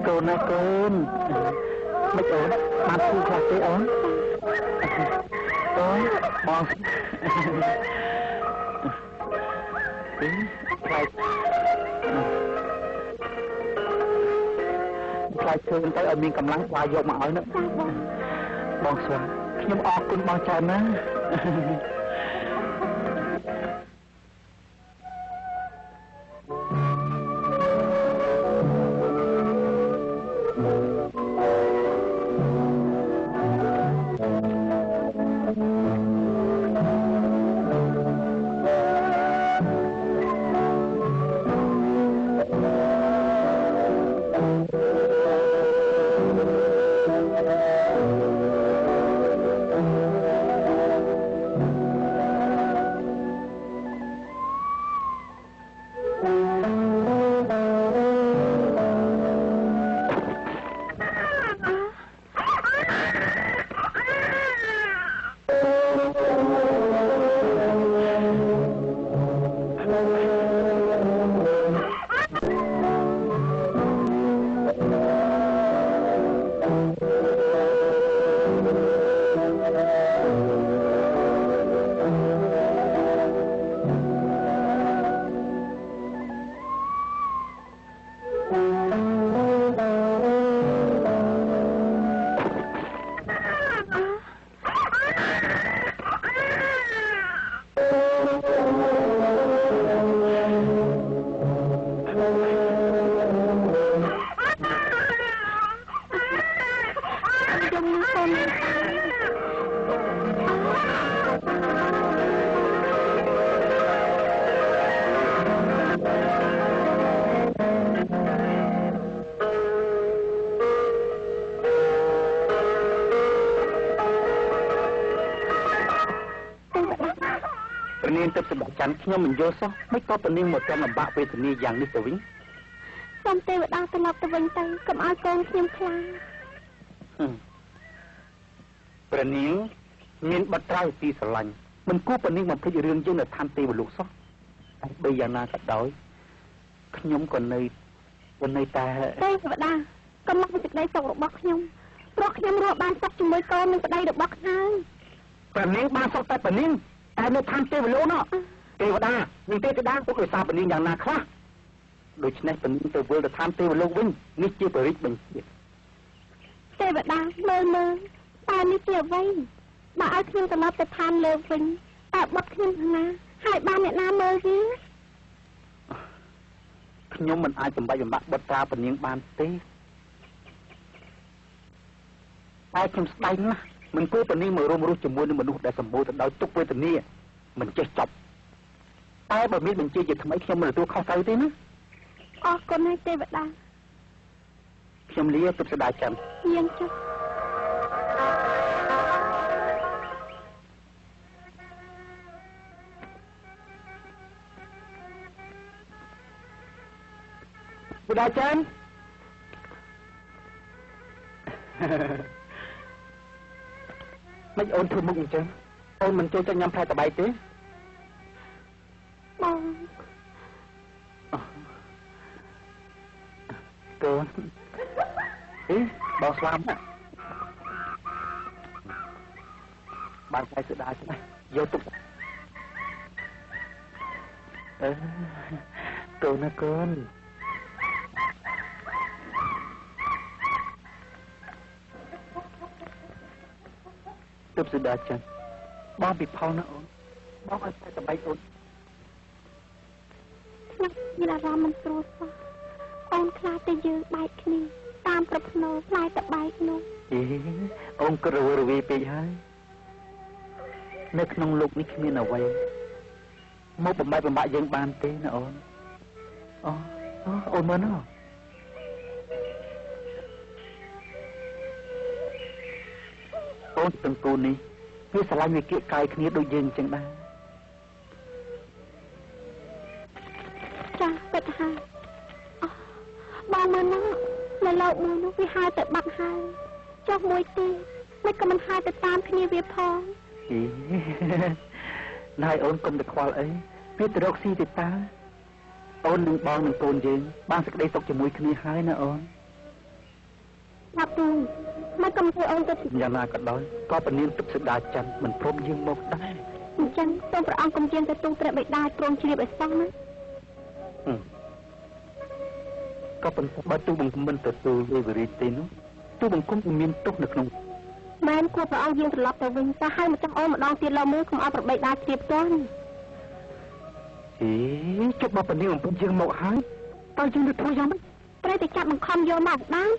កូនណាកូនមិនអូនបានធូរខ្លះទេអូនអូនបងខ្លាចខ្លាចធ្វើទៅឲ្យមានកម្លាំងស្វាយកមកឲ្យនោះបងស្វាខ្ញុំអរគុណបងច្រើនណាស់ Thank you. ច័ន្ទខ្ញុំមិនយល់សោះមិនក៏ពនាងមកចាំលំបាកវេទនាយ៉ាងនេះទៅវិញសូមទេវតាត្រឡប់ទៅវិញទៅកុំឲ្យកូនខ្ញុំខ្លាចព្រះនាងមានបត្រាទីស្រឡាញ់មិនគួរពនាងបំភ្លេចរឿងយើងនៅឋានទេវលោកសោះតែបីយ៉ាងណាក៏ដោយខ្ញុំក៏នៅតែទេវតាកុំមកពីសេចក្តីសុខរបស់ខ្ញុំព្រោះខ្ញុំរស់បានសុខជាមួយកូននិងប្តីរបស់ខ្ញុំព្រះនាងបានសុខតែព្រះនាងតែនៅឋានទេវលោកនោះទេវតានិងទេវតាពុកដោយសារព្រះនាងយ៉ាងណាខ្លះដូច្នេះព្រះនាងទៅវិលទៅឋានទេវលោកវិញនេះជាបរិជ្ជបញ្ជាទេវតាមើលមើលតើនេះជាអ្វីបើឲ្យខ្ញុំត្រឡប់ទៅឋានលើវិញតើបុត្រខ្ញុំណាហើយបានអ្នកណាមើលវាខ្ញុំមិនអាចបំបាច់បំបាក់បុត្រាព្រះនាងបានទេតែខ្ញុំស្ដាយណាស់មិនគួរព្រះនាងមករួមរស់ជាមួយនឹងមនុស្សដែលសម្បូរទៅដោយទុក្ខវេទនាមិនចេះចប់តែបើមានបញ្ជាជាថ្មីខ្ញុំមិនទទួលខុសត្រូវទេណាអរគុណហើយទេវតាខ្ញុំលាទុកស្ដាយចាំយាងចុះបុតាចាន់មិនអូនធ្វើមុខអញ្ចឹងអូនមិនចូលចិត្តញ៉ាំផ្លែតបែកទេបងកូនអេបងស្លាប់ណាបានផ្លែសុដាស្ដាយកទុកអឺកូនណាកូនទើបសុដាចឹងបងពិផលណាអូនបងឲ្យតែតបែកអូនខ្ញុំមានអារម្មណ៍មិនស្រួលសោះអូនខ្លាចតែយើងបែកគ្នាតាមប្រភ្នោផ្លែតបែកនោះអេអូនក៏រវើរវាយពេកហើយនៅក្នុងលោកនេះគ្មានអ្វីមកបំបែកបំបាក់យើងបានទេណាអូនអូអូនមើលណាអូនទាំងគូនេះវាស្រឡាញ់វាគៀកកាយគ្នាដូចយើងអញ្ចឹងដែរចាពិតហើយបងមើលណានៅលោកមួយនោះវាហើយទៅបាត់ហើយចុះមួយទេមិនក៏មិនហើយទៅតាមគ្នាវាផងណៃអូនកុំទៅខ្វល់អីវាទៅរកស៊ីទេតាអូននឹងបងនឹងកូនយើងបានសេចក្តីសុខជាមួយគ្នាហើយណាអូនណាប់ទូមិនកុំធ្វើអូនទៅយ៉ាងណាក៏ដោយក៏ពនាងទឹកសដាច័ន្ទមិនព្រមយើងមកដែរអញ្ចឹងសូមព្រះអង្គកុំជាងទៅទូព្រះបិតាព្រមជ្រាបឲ្យសោះណាក៏ប៉ុន្តែបើទូបង្គំមិនទទួលវេវរីទេនោះទូបង្គំមានទុកនៅក្នុងមែនគួរព្រះអង្គយើងត្រឡប់ទៅវិញតើឲ្យម្ចាស់អូនម្ដងទៀតឡើយមើលកុំឲ្យព្រះបិតាជ្រាបទាន់អេជប់បើពនាងអំពើយើងមកហើយតើយើងទៅធ្វើយ៉ាងម៉េចត្រូវតែចាប់បង្ខំយកមកបាន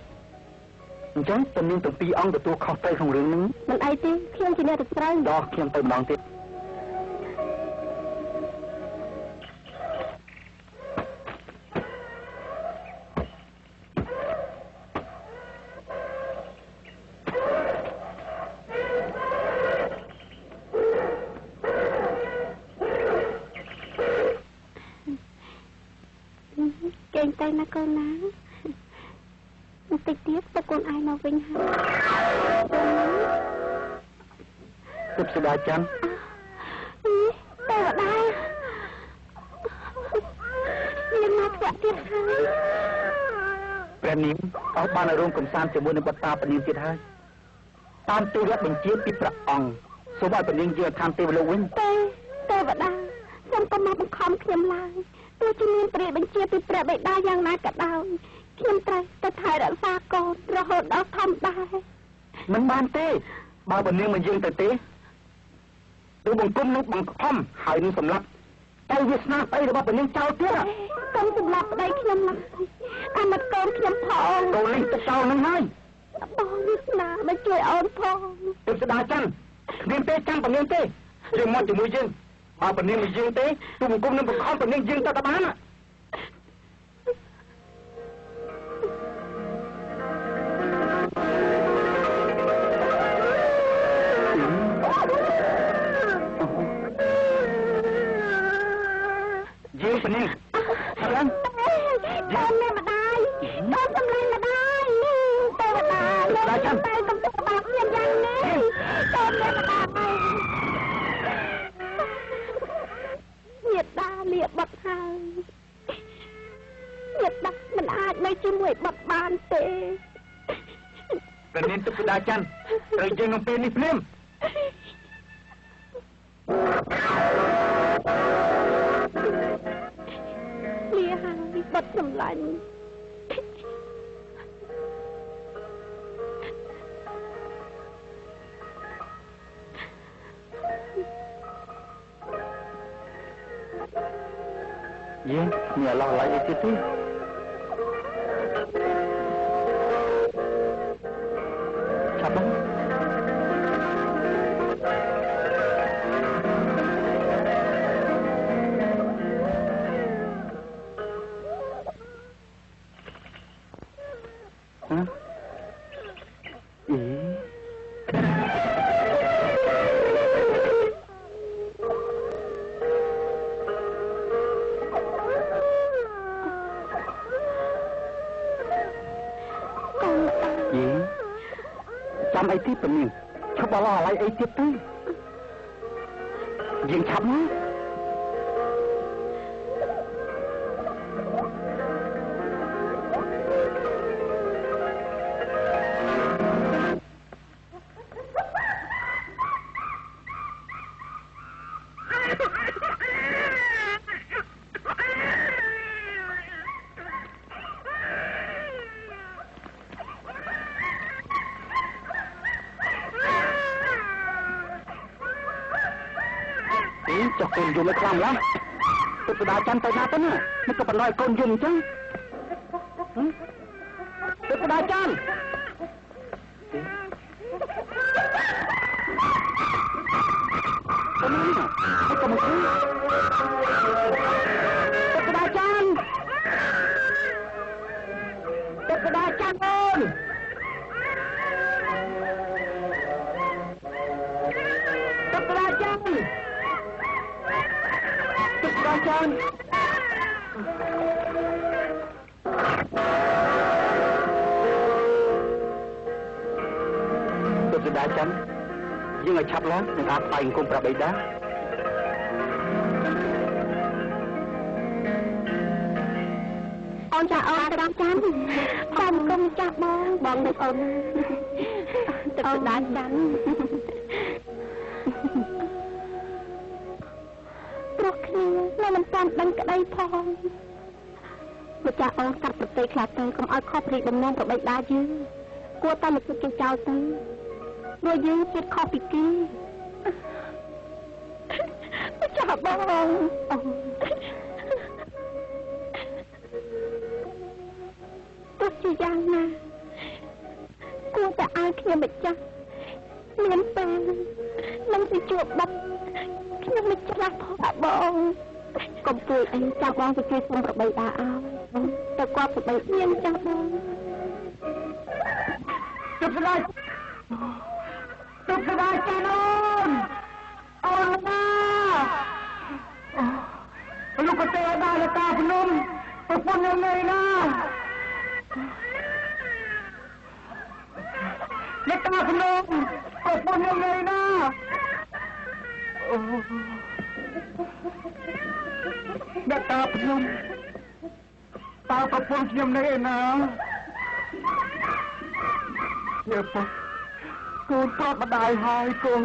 អញ្ចឹងពនាងទាំងពីរអង្គទទួលខុសត្រូវក្នុងរឿងនេះមិនអីទេខ្ញុំជាអ្នកទៅត្រូវដល់ខ្ញុំទៅម្ដងទៀតគេងទៅណាកូនណាបន្តិចទៀតទៅកូនឯងមកវិញហើយទិព្វសុដាច័ន្ទទេវតាមានមកធ្វើទៀតហើយព្រះនាងអស់បានរួមកំសាន្តជាមួយនឹងបុត្រាព្រះនាងទៀតហើយតាមទូលបញ្ជាពីព្រះអង្គសូមឲ្យព្រះនាងយាងឋានទេវលោកវិញទេទេវតាសូមកុំមកបង្ខំខ្ញុំឡើយទោះជាមានព្រះបញ្ជាពីព្រះបិតាយ៉ាងណាក៏ដោយខ្ញុំត្រូវទៅថែរក្សាកូនរហូតដល់ធំដែរមិនបានទេបើព្រះនាងមិនយាងទៅទេទូបង្គំនឹងបង្ខំហើយនឹងសម្លាប់តែវាសនាស្អីរបស់ព្រះនាងចោលទៀតកុំសម្លាប់ប្តីខ្ញុំឡើយអាណិតកូនខ្ញុំផងកូននេះទៅចោលនឹងហើយបងវាសនាមកជួយអូនផងទើបស្ដារចាំគ្មានទេចាំព្រះនាងទេយើងមកជាមួយយើងបើព្រះនាងមិនយាងទេទូបង្គំនឹងបង្ខំព្រះនាងយាងទៅបានណា កូនមានម្ដាយកូនសម្លាញ់ម្ដាយទេវតាលោកតែកំពុងបាបមានយ៉ាងនេះកូនមានម្ដាយញាតិដាលាបុតហើយញាតិដាមិនអាចនៅជាមួយបុតបានទេព្រះនាងទុកដាច័ន្ទត្រូវយើងក្នុងពេលនេះភ្លាមលាហើយបុតសម្លាញ់យើងមានឡោះឡៃអីទៀតទេឆាប់មកអីចាំអីទៀតពនាងឈប់បឡោះអីអីទៀតទៅយើងឆាប់ណាចុះកូនយំឲ្យខ្លាំងឡាទុកដាច័ន្ទទៅណាទៅណាមិនក៏បណ្ដោយកូនយំអញ្ចឹងទុកដាច័ន្ទកូននេះកុំអីទុកដាច័ន្ទទុកដាច័ន្ទអូនទុកដាច័ន្ទទុកដាច័ន្ទទុកដាច័ន្ទយើងឲ្យឆាប់ឡើងនឹងអាចថ្វាយអង្គមព្រះបិតាអូនចាអូនត្រាំចាំតាមគុំចាស់បងបងនឹកអូនទុកដាច័ន្ទព្រោះគ្នានៅមិនទាន់ដឹងក្តីផងម្ចាស់អូនកាត់ប្រតិខ្លះទៅកុំឲ្យខុសពីបំណងប្របីដាយើងគួរតែមកគិតគេចោលទៅព្រោះយើងចិត្តខុសពីគេម្ចាស់បងទោះជាយ៉ាងណាគួរតែឲ្យខ្ញុំម្ចាស់មានពេលនឹងទៅជួបបាត់ខ្ញុំមិនច្រាស់ផងបងកុំជួយអីចាំបងទៅជួយសុំប្របីដាឲ្យទៅគាត់ប្របីមានចាស់បងជប់ស្ដាយជប់ស្ដាយចានអូនអូនណាលោកក៏ទេដល់លកាភ្នំប្រពន្ធខ្ញុំនៅណាលកាភ្នំប្រពន្ធខ្ញុំនៅណាអ្នកតាភ្នំតើប្រពន្ធខ្ញុំនៅឯណាយាពុកកូនប្រាប់ម្ដាយហើយកូន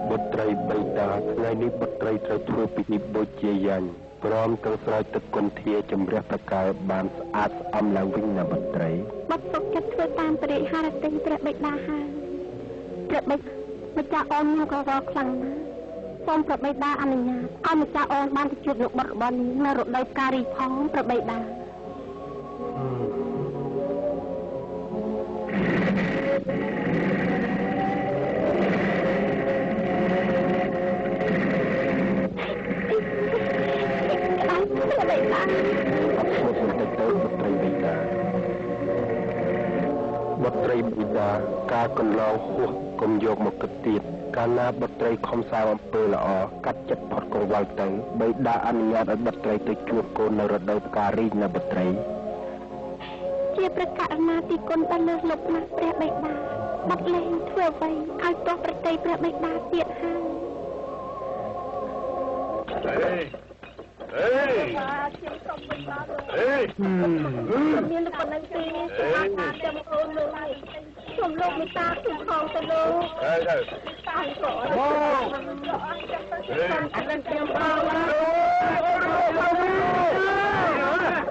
បុត្រីបិតាថ្ងៃនេះបុត្រីត្រូវធ្វើពិធីបូជាយញ្ញព្រមទាំងស្រោចទឹកគន្ធាជំរះប្រកាយបានស្អាតស្អំឡើងវិញណាបុត្រីបុត្រសុខចិត្តធ្វើតាមព្រះរាជហឫទ័យព្រះបិតាហើយព្រះបិតាម្ចាស់អូនខ្ញុំក៏រកខ្លាំងណាស់សូមព្រះបិតាអនុញ្ញាតឲ្យម្ចាស់អូនបានទៅជួបលោកបុត្ររបស់នាងនៅរដូវផ្ការីកផងព្រះបិតា បុត្រីបិតាការកន្លងហួសកុំយកមកគិតទៀត កាលណាបុត្រីខំសាងអំពើល្អកាត់ចិត្តផុតកង្វល់ទៅបិតាអនុញ្ញាតឲ្យបុត្រីទៅជួបកូននៅរដូវផ្ការីកណាបុត្រីជាព្រះករុណាទីគុណដ៏លើសលប់ណាស់ព្រះបិតាបាត់លែងធ្វើអ្វីឲ្យទាស់ប្រតិព្រះបិតាទៀតហើយអេអេមានប៉ុណ្ណឹងទេសម្រាប់តាមចាំអូនលោកនេះខ្ញុំលោកមេត្តាខ្ញុំផងទៅលោកអេទៅតាមក៏មកអានឹងខ្ញុំផង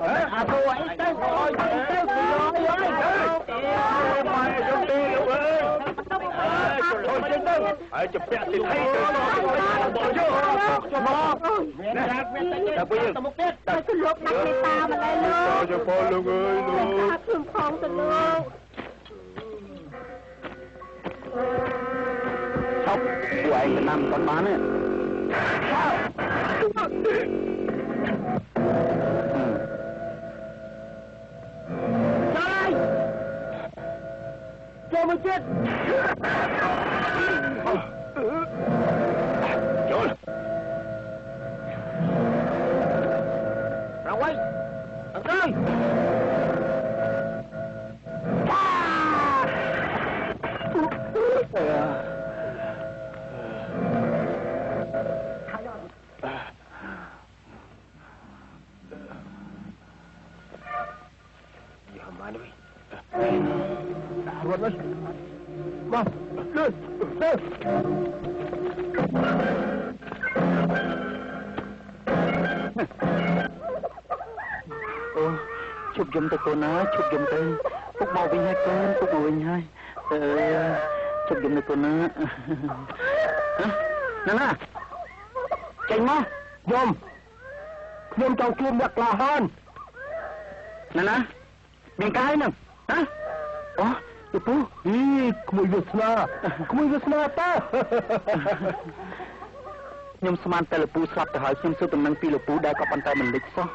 អាទៅអីទៅអើយទៅទៅយ ម៉ែខ្ញុំទេលោកអើយចូលចេញទៅហើយជពាក់ទីថៃទៅបងយក មកមានរ៉ាត់មានតិចទៅវិញទៅមុខទៀតទៅគឺលោកដាច់មេត្តាម្ល៉េះលោក ចូលផងលោកអើយលោក ខ្ញុំផងទៅលោក ឈប់ពួកឯងទៅណាំគាត់បានទេចូលមកទៀត ចូល ប្រវៃអង្ក យកមកនេះ រត់មកលឿនទៅ អូឈប់យំទៅកូនណាឈប់យំទៅពុកមកវិញហើយកូនពុកមកវិញហើយអឺឈប់យំទៅកូនណាណាណាចេញមក យំខ្ញុំចង់ជួបអ្នកក្លាហាន ណាណាមានកាយហ្នឹងហ៎អូលោកពូ អីក្មួយវាសនាក្មួយវាសនាតើ ខ្ញុំស្មានតែលោកពូស្លាប់ទៅហើយខ្ញុំសួរតំណែងពីលោកពូដែរក៏ប៉ុន្តែមិនលិចសោះ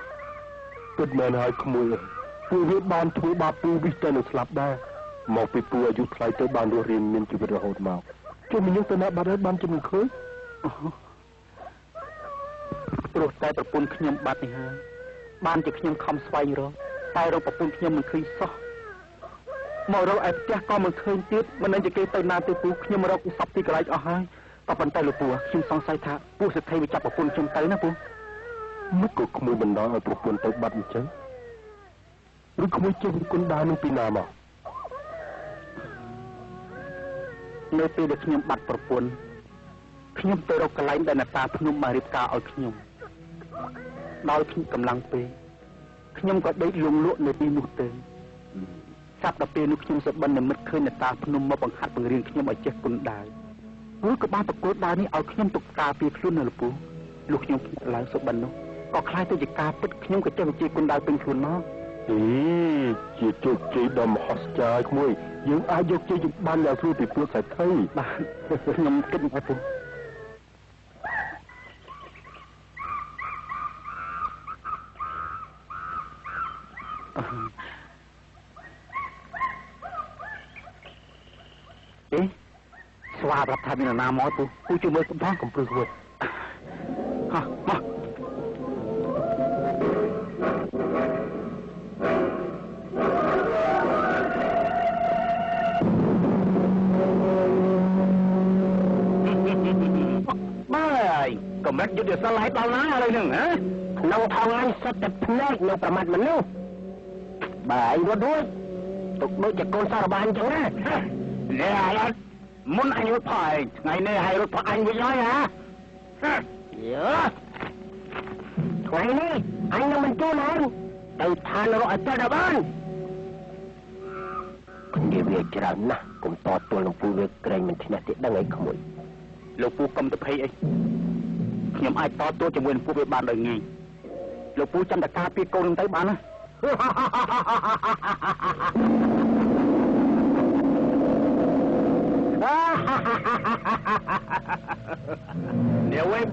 ពិតមែនហើយក្មួយពួកវាបានធ្វើបាបពូវិសទៅនឹងស្លាប់ដែរមកពីពូអាយុថ្លៃទៅបានរស់រានមានជីវិតរហូតមកជុំមនុស្សទៅណាបាត់ហើយបានជំនឃើញ ព្រោះតែប្រពន្ធខ្ញុំបាត់នេះហើយបានជាខ្ញុំខំស្វែងរកតែរកប្រពន្ធខ្ញុំមិនឃើញសោះមករកឯផ្ទះក៏មិនឃើញទៀតមិនដឹងជាគេទៅណាទេពូខ្ញុំរកសពទីកន្លែងអស់ហើយក៏ប៉ុន្តែលោកពូខ្ញុំសង្ស័យថាពូសេដ្ឋីវាចាប់ប្រពន្ធខ្ញុំទៅណាពូ មិនក៏ក្មួយបណ្ដោយឲ្យប្រពន្ធទៅបាត់អញ្ចឹងឬក្មួយចេះគុណដានឹងពីណាមក នៅពេលដែលខ្ញុំបាត់ប្រពន្ធខ្ញុំទៅរកកន្លែងដែលអ្នកតាភ្នំបានរៀបការឲ្យខ្ញុំដោយខ្ញុំកម្លាំងពេកខ្ញុំក៏ដេកលងលក់នៅទីនោះទៅចាប់ដល់ពេលនោះខ្ញុំសបិននិមិត្តឃើញអ្នកតាភ្នំមកបង្ហាត់បង្រៀនខ្ញុំឲ្យចេះគុណដាវរួចក៏បានប្រគល់ដាវនេះឲ្យខ្ញុំទុកការពារខ្លួននៅលពូលុះខ្ញុំភ្ញាក់ឡើងសបិននោះក៏คล้ายទៅជាការពិតខ្ញុំក៏ចេះវិជាគុណដាវពេញខ្លួនមក អេជាជោគជ័យដ៏មហស្ចារ្យក្មួយយើងអាចយកជ័យបានយ៉ាងស្រួលពីពួកសេដ្ឋី បាទខ្ញុំគិតមកពូអេស្វាប្រាប់ថាមាននរណាមកពូពូជួយមើលខ្ញុំផង កំព្រឹសវិញ ហោះមកបាយកម្រិតយុទ្ធសាស្ត្រឲ្យដល់ណាឥឡូវហ្នឹងហ៎ ក្នុងថងអញសុទ្ធតែភ្នែកនៅប្រមាថមនុស្សបើឯងរត់រួចទុកដូចជាកូនសារបានអញ្ចឹងណា នេះឥឡូវមុនអញរត់ផឯងថ្ងៃនេះឲ្យរត់ផអញវិញហើយហ៎ យើថ្ងៃនេះអញនឹងមិនជួនឯងទៅឋានរកឲ្យទៅដល់បានគ្នាវាច្រើនណាស់កុំតទល់នឹងពូវាក្រែងមិនឈ្នះទេដឹងអីក្មួយ លោកពូកុំទៅភ័យអីខ្ញុំអាចតទល់ជាមួយនឹងពូវាបានដោយងាយលោកពូចាំតែការពារកូននឹងទៅបានណា នេះវិញ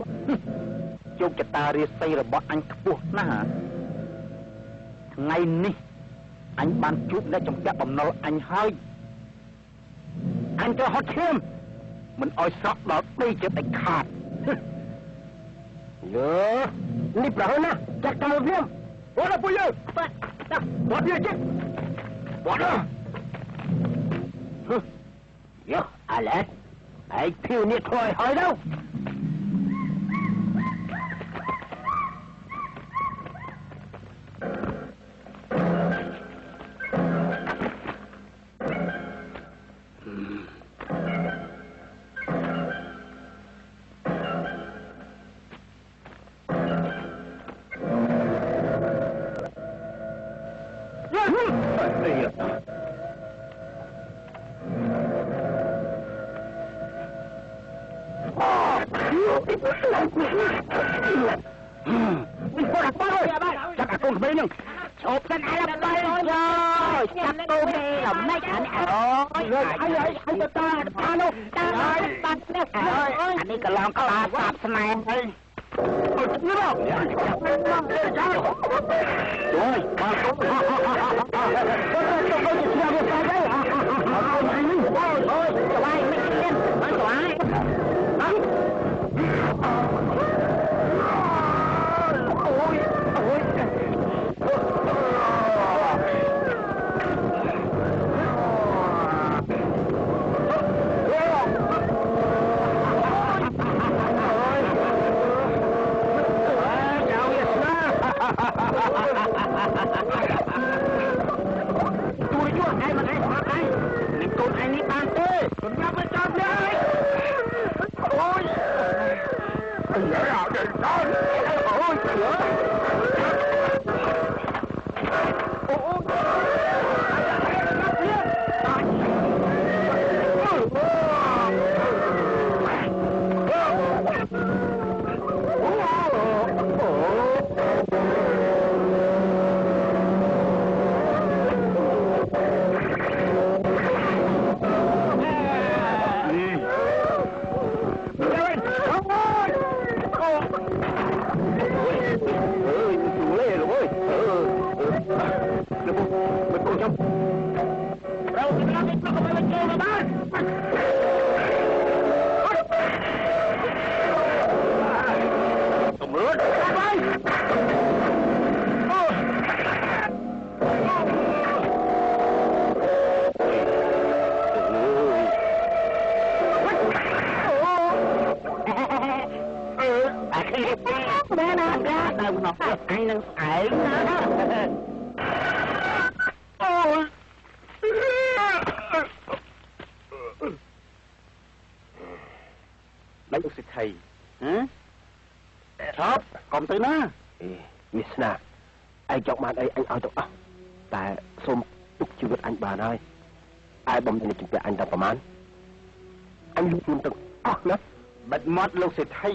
ជោគជតារាសីរបស់អញខ្ពស់ណាស់ថ្ងៃនេះអញបានជួបអ្នកចម្ពាក់បំណុលអញហើយអញត្រូវហត់ឈាម មិនឲ្យស្រក់ដល់ដីចិត្តដាច់ខាត យើនេះប្រហែលណាចាត់ការភ្លាមអូនពួកយើងបាទបាត់វាចិត្តបាត់យោអាឡែតឯងភៀវនេះធ្វើឲ្យហើយទៅ ចាប់អាកូនក្មេងហ្នឹង ឈប់សិនអាឡបាយយោចាប់កូនទេល្មិចអានេះអូយ អីអីទៅតាតានោះ តាបាត់នេះអានេះក៏ឡងក្បាលសាបស្នេហ៍ហើយអត់នេះមកជួយបាទកូនទៅទៅទៅជាវាសាច់ហើយ អូយអូយស្វាយមិនមានមិនស្វាយ អូយអូយ ទូរយោឯងមិនឯងស្អាតឯងនឹងកូនឯងនេះបានទេ សម្រាប់វាចាំនេះអូយអីយ៉ាដេកដល់អូយអូ មែនណាដើមនោះអញនឹងស្អែកណា អូយដៃលោកសិទ្ធិហ៎ឆាប់កុំទៅណា អេវាសនាឯងចង់បានអីអញឲ្យទាំងអស់តែសូមទុកជីវិតអញបានហើយឯបំនេះជំពាក់អញដល់ប្រមាណអញលុបខ្លួនទាំងអស់ណា បិទមាត់លោកសេដ្ឋី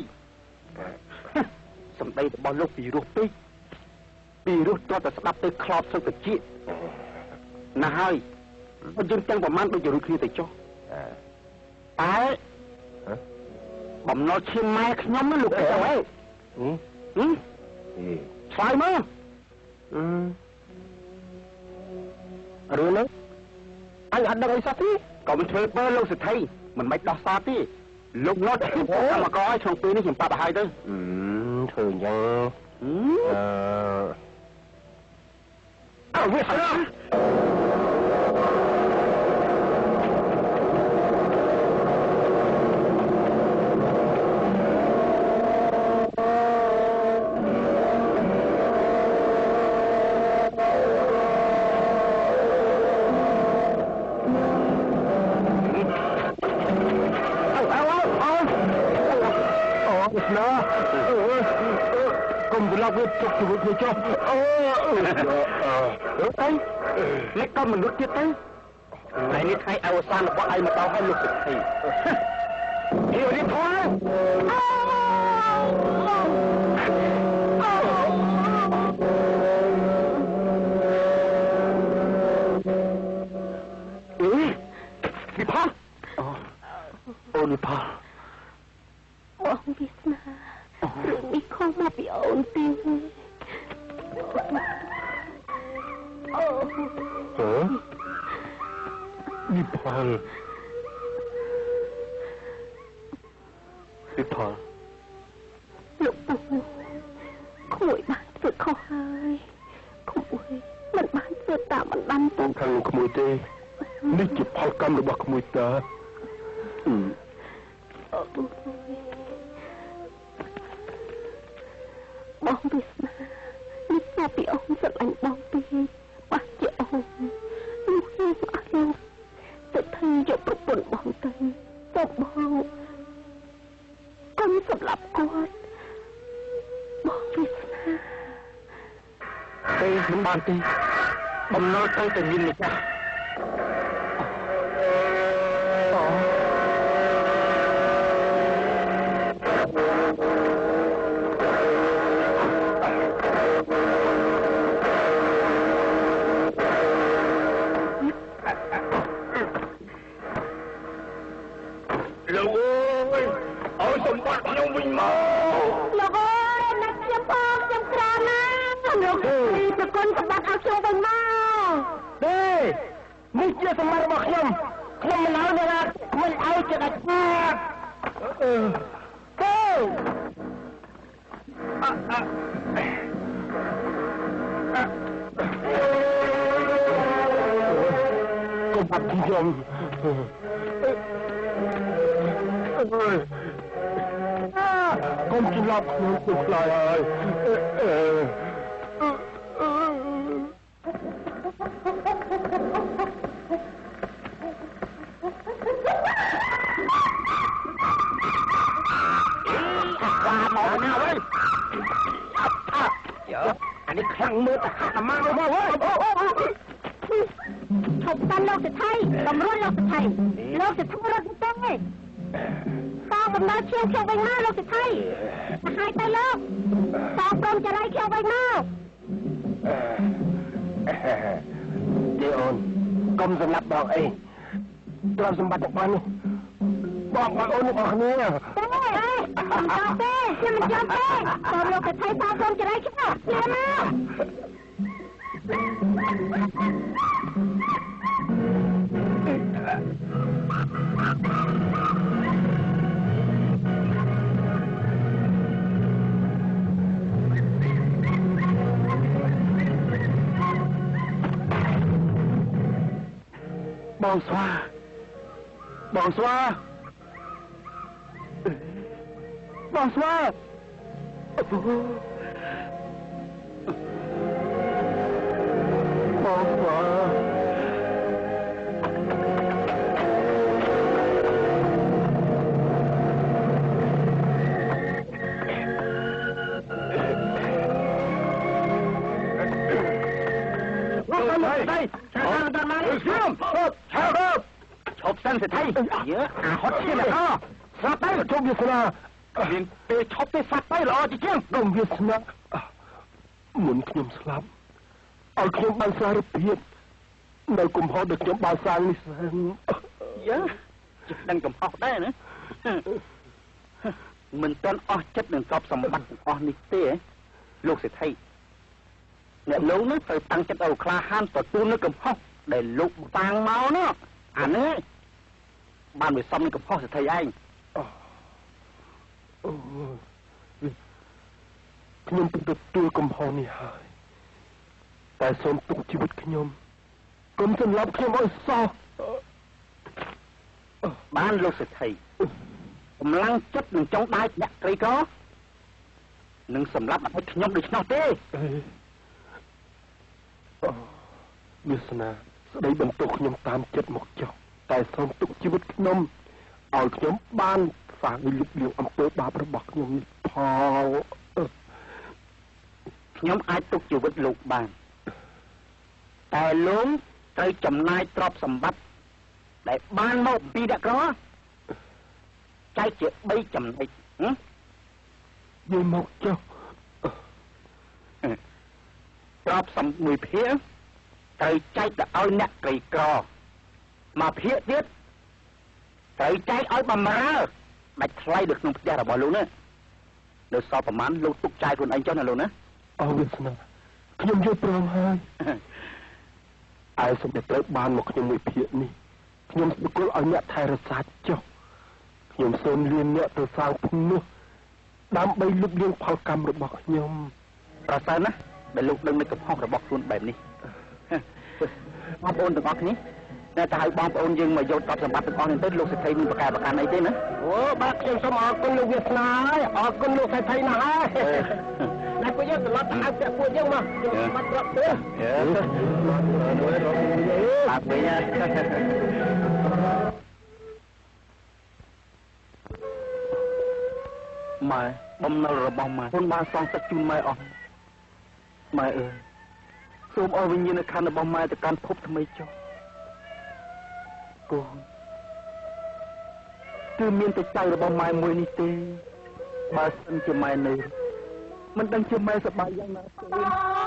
សម្ដីរបស់លោកពីរោះពេកពីរោះទាល់តែស្ដាប់ទៅខ្លោបសឹកតិចណាស់ហើយយើងទាំងប្រមាណដូចជារួចគ្នាទៅចុះតែបំណុលឈាមម៉ែខ្ញុំណាលោកទៅអីឆ្លើយមក រឿងហ្នឹងអញអត់ដឹងអីសោះទេ កុំធ្វើបើលោកសេដ្ឋីមិនបាច់ដោះសារទេលោកណត់កម្មករឲ្យក្នុងពេលនេះខ្ញុំប្រាប់ឲ្យហើយទៅ ធ្វើអញ្ចឹងអឺអើវាស្រាណាកុំប្រឡប់វាទុកជីវិតវាចុះអូ អីនេះក៏មនុស្សទៀតទៅថ្ងៃនេះថ្ងៃអវសានរបស់ឯងមកដល់ហើយលោកសិទ្ធិនេះនេះធន់អេវិផាអូនវិផា បងវាសនារឿងនេះខុសមកពីអូនទេអូ ហ៎និផល វិផលលោកពូក្មួយបានធ្វើខុសហើយក្មួយមិនបានធ្វើតាមបណ្ដាំពូខាងក្មួយទេនេះជាផលកម្មរបស់ក្មួយតាបងវាសនានេះថាពីអូនស្រឡាញ់បងពេកបាក់ជាអូននោះខ្ញុំអត់លោកទៅធ្វើយកប្រពន្ធបងទៅទៅបងកុំសម្លាប់គាត់បងវាសនាទេមិនបានទេបំណុលត្រូវតែមានម្ចាស់លោកអើយឲ្យសម្បត្តិខ្ញុំវិញមកលោកអើយណាត់ខ្ញុំផងខ្ញុំក្រណាស់លោកពីប្រគុណសម្បត្តិឲ្យខ្ញុំវិញមកទេនេះជាសម្បត្តិរបស់ខ្ញុំខ្ញុំមិនឲ្យអ្នកណាមិនឲ្យជាដាច់ខាតទេកុំបាត់ខ្ញុំកុំច្រឡំខ្ញុំខ្ញុំខ្លាចហើយអាមកណាវិញអានេះខ្លាំងមើលតែហាក់មកមកវិញឈប់សិនលោកសេដ្ឋីតម្រួតលោកសេដ្ឋីលោកសេដ្ឋីរត់ទៅតបំណុលឈាមខ្ញុំវិញមកលោកសេដ្ឋីទៅហើយទៅលោកតព្រមចរិយខ្ញុំវិញមកទេអូនកុំសម្លាប់បងអីទ្រព្យសម្បត្តិរបស់នេះបងបងអូនរបស់គ្នាទេមិនចង់ទេខ្ញុំមិនចង់ទេតលោកសេដ្ឋីតព្រមចរិយខ្ញុំភ្លាមមក បងស្វាបងស្វាបងស្វាបងស្វាឈប់សិនសេដ្ឋីយើអាហត់ឈាមអស្លាប់ទៅជប់វាសនាមានពេលឈប់ទេស្លាប់ទៅល្អជាជាងកុំវាសនាមុនខ្ញុំស្លាប់ឲ្យខ្ញុំបានសារភាពនៅកំហុសដែលខ្ញុំបានសាងនេះសិនយើចេះដឹងកំហុសដែរណាមិនទាន់អស់ចិត្តនឹងទ្រព្យសម្បត្តិទាំងអស់នេះទេលោកសេដ្ឋីអ្នកលោកនោះត្រូវតាំងចិត្តឲ្យក្លាហានទទួលនៅកំហុសដែលលោកបាងមកនោះអានេះបានវាសមនឹងកំហុសសេដ្ឋីឯងខ្ញុំទទួលកំហុសនេះហើយតែសូមទុកជីវិតខ្ញុំកុំសម្លាប់ខ្ញុំឲ្យសោះបានលោកសេដ្ឋីកម្លាំងចិត្តនឹងចង់ដាច់អ្នកក្រីក្រនឹងសម្លាប់ឲ្យខ្ញុំដូច្នោះទេវាសនាស្ដីបន្ទោសខ្ញុំតាមចិត្តមកចុះតែសូមទុកជីវិតខ្ញុំឲ្យខ្ញុំបានសាងលុបលាងអំពើបាបរបស់ខ្ញុំនេះផងខ្ញុំអាចទុកជីវិតលោកបានតែលោកត្រូវចំណាយទ្រព្យសម្បត្តិដែលបានមកពីអ្នកក្រចែកជា3ចំណុចនិយាយមកចុះទ្រព្យសម្បត្តិមួយភាគត្រូវចែកទៅឲ្យអ្នកក្រីក្រមួយភាគទៀតត្រូវចែកឲ្យបំរើដាច់ថ្លៃនៅក្នុងផ្ទះរបស់លោកណានៅសល់ប្រមាណលោកទុកចាយខ្លួនឯងចុះណាលោកណាអរវាសនាខ្ញុំយល់ព្រមហើយឯសម្ដេចត្រូវបានមកខ្ញុំមួយភាគនេះខ្ញុំប្រគល់ឲ្យអ្នកថែរក្សាចុះ ខ្ញុំសូមលាអ្នកទៅសាងភ្នោះដើម្បីលុបលាងផលកម្មរបស់ខ្ញុំ ប្រសើរណាស់ដែលលោកដឹងនៅកំហុសរបស់ខ្លួនបែបនេះ បងប្អូនទាំងអស់គ្នា តែទៅឲ្យបងប្អូនយើងមកយកទ្រព្យសម្បត្តិទាំងអស់នេះទៅ លោកសេដ្ឋីមានប្រកែប្រកាន់អីទេណា? អូបាទ ខ្ញុំសូមអរគុណលោកវាសនាហើយ អរគុណលោកសេដ្ឋីណាស់ហើយ តែពួកយើងត្រឡប់ទៅហៅពាក់ពួកយើងមកយកសម្បត្តិទ្រព្យទៅ បាទវិញ ម៉ែ បំណុលរបស់ម៉ែ អូនបានសងទឹកជូនម៉ែអស់ ម៉ែអើយ សូមឲ្យវិញ្ញាណក្ខន្ធរបស់ម៉ែទៅកាន់ភពថ្មីចុះ កូនគឺមានតែចៅរបស់ម៉ែមួយនេះទេ បើសិនជាម៉ែនៅ មិនដឹងជាម៉ែសប្បាយយ៉ាងណាទេ។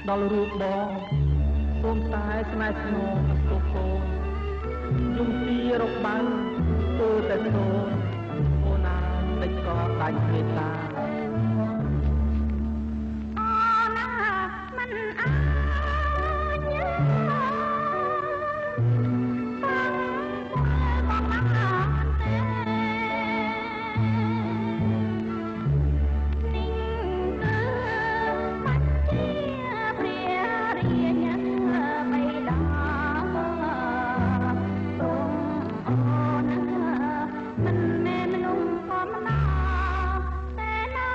ដល់រូបបង សូមតែស្នេហ៍ស្នងទុកកូន យំទីរកបានទូតែសូន អូនណាតិចក៏ដាច់មេត្តា មិនមែនមនុស្សធម្មតាតែណា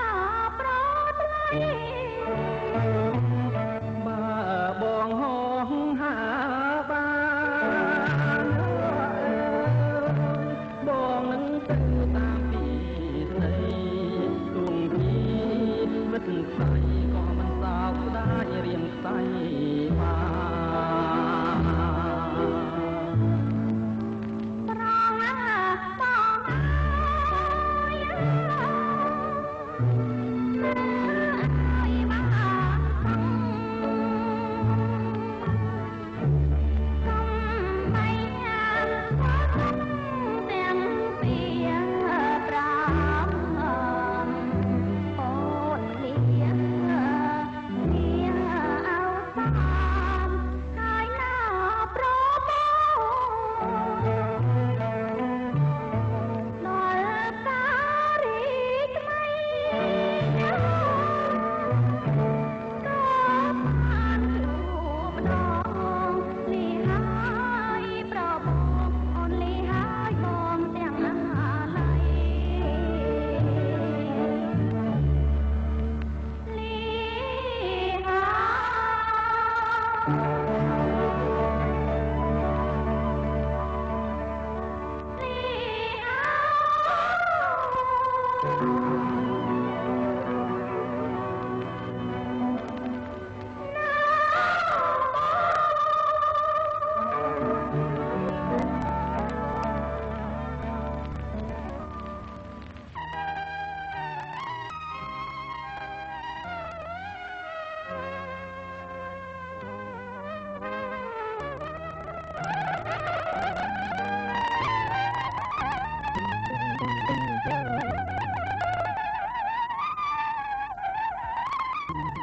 Thank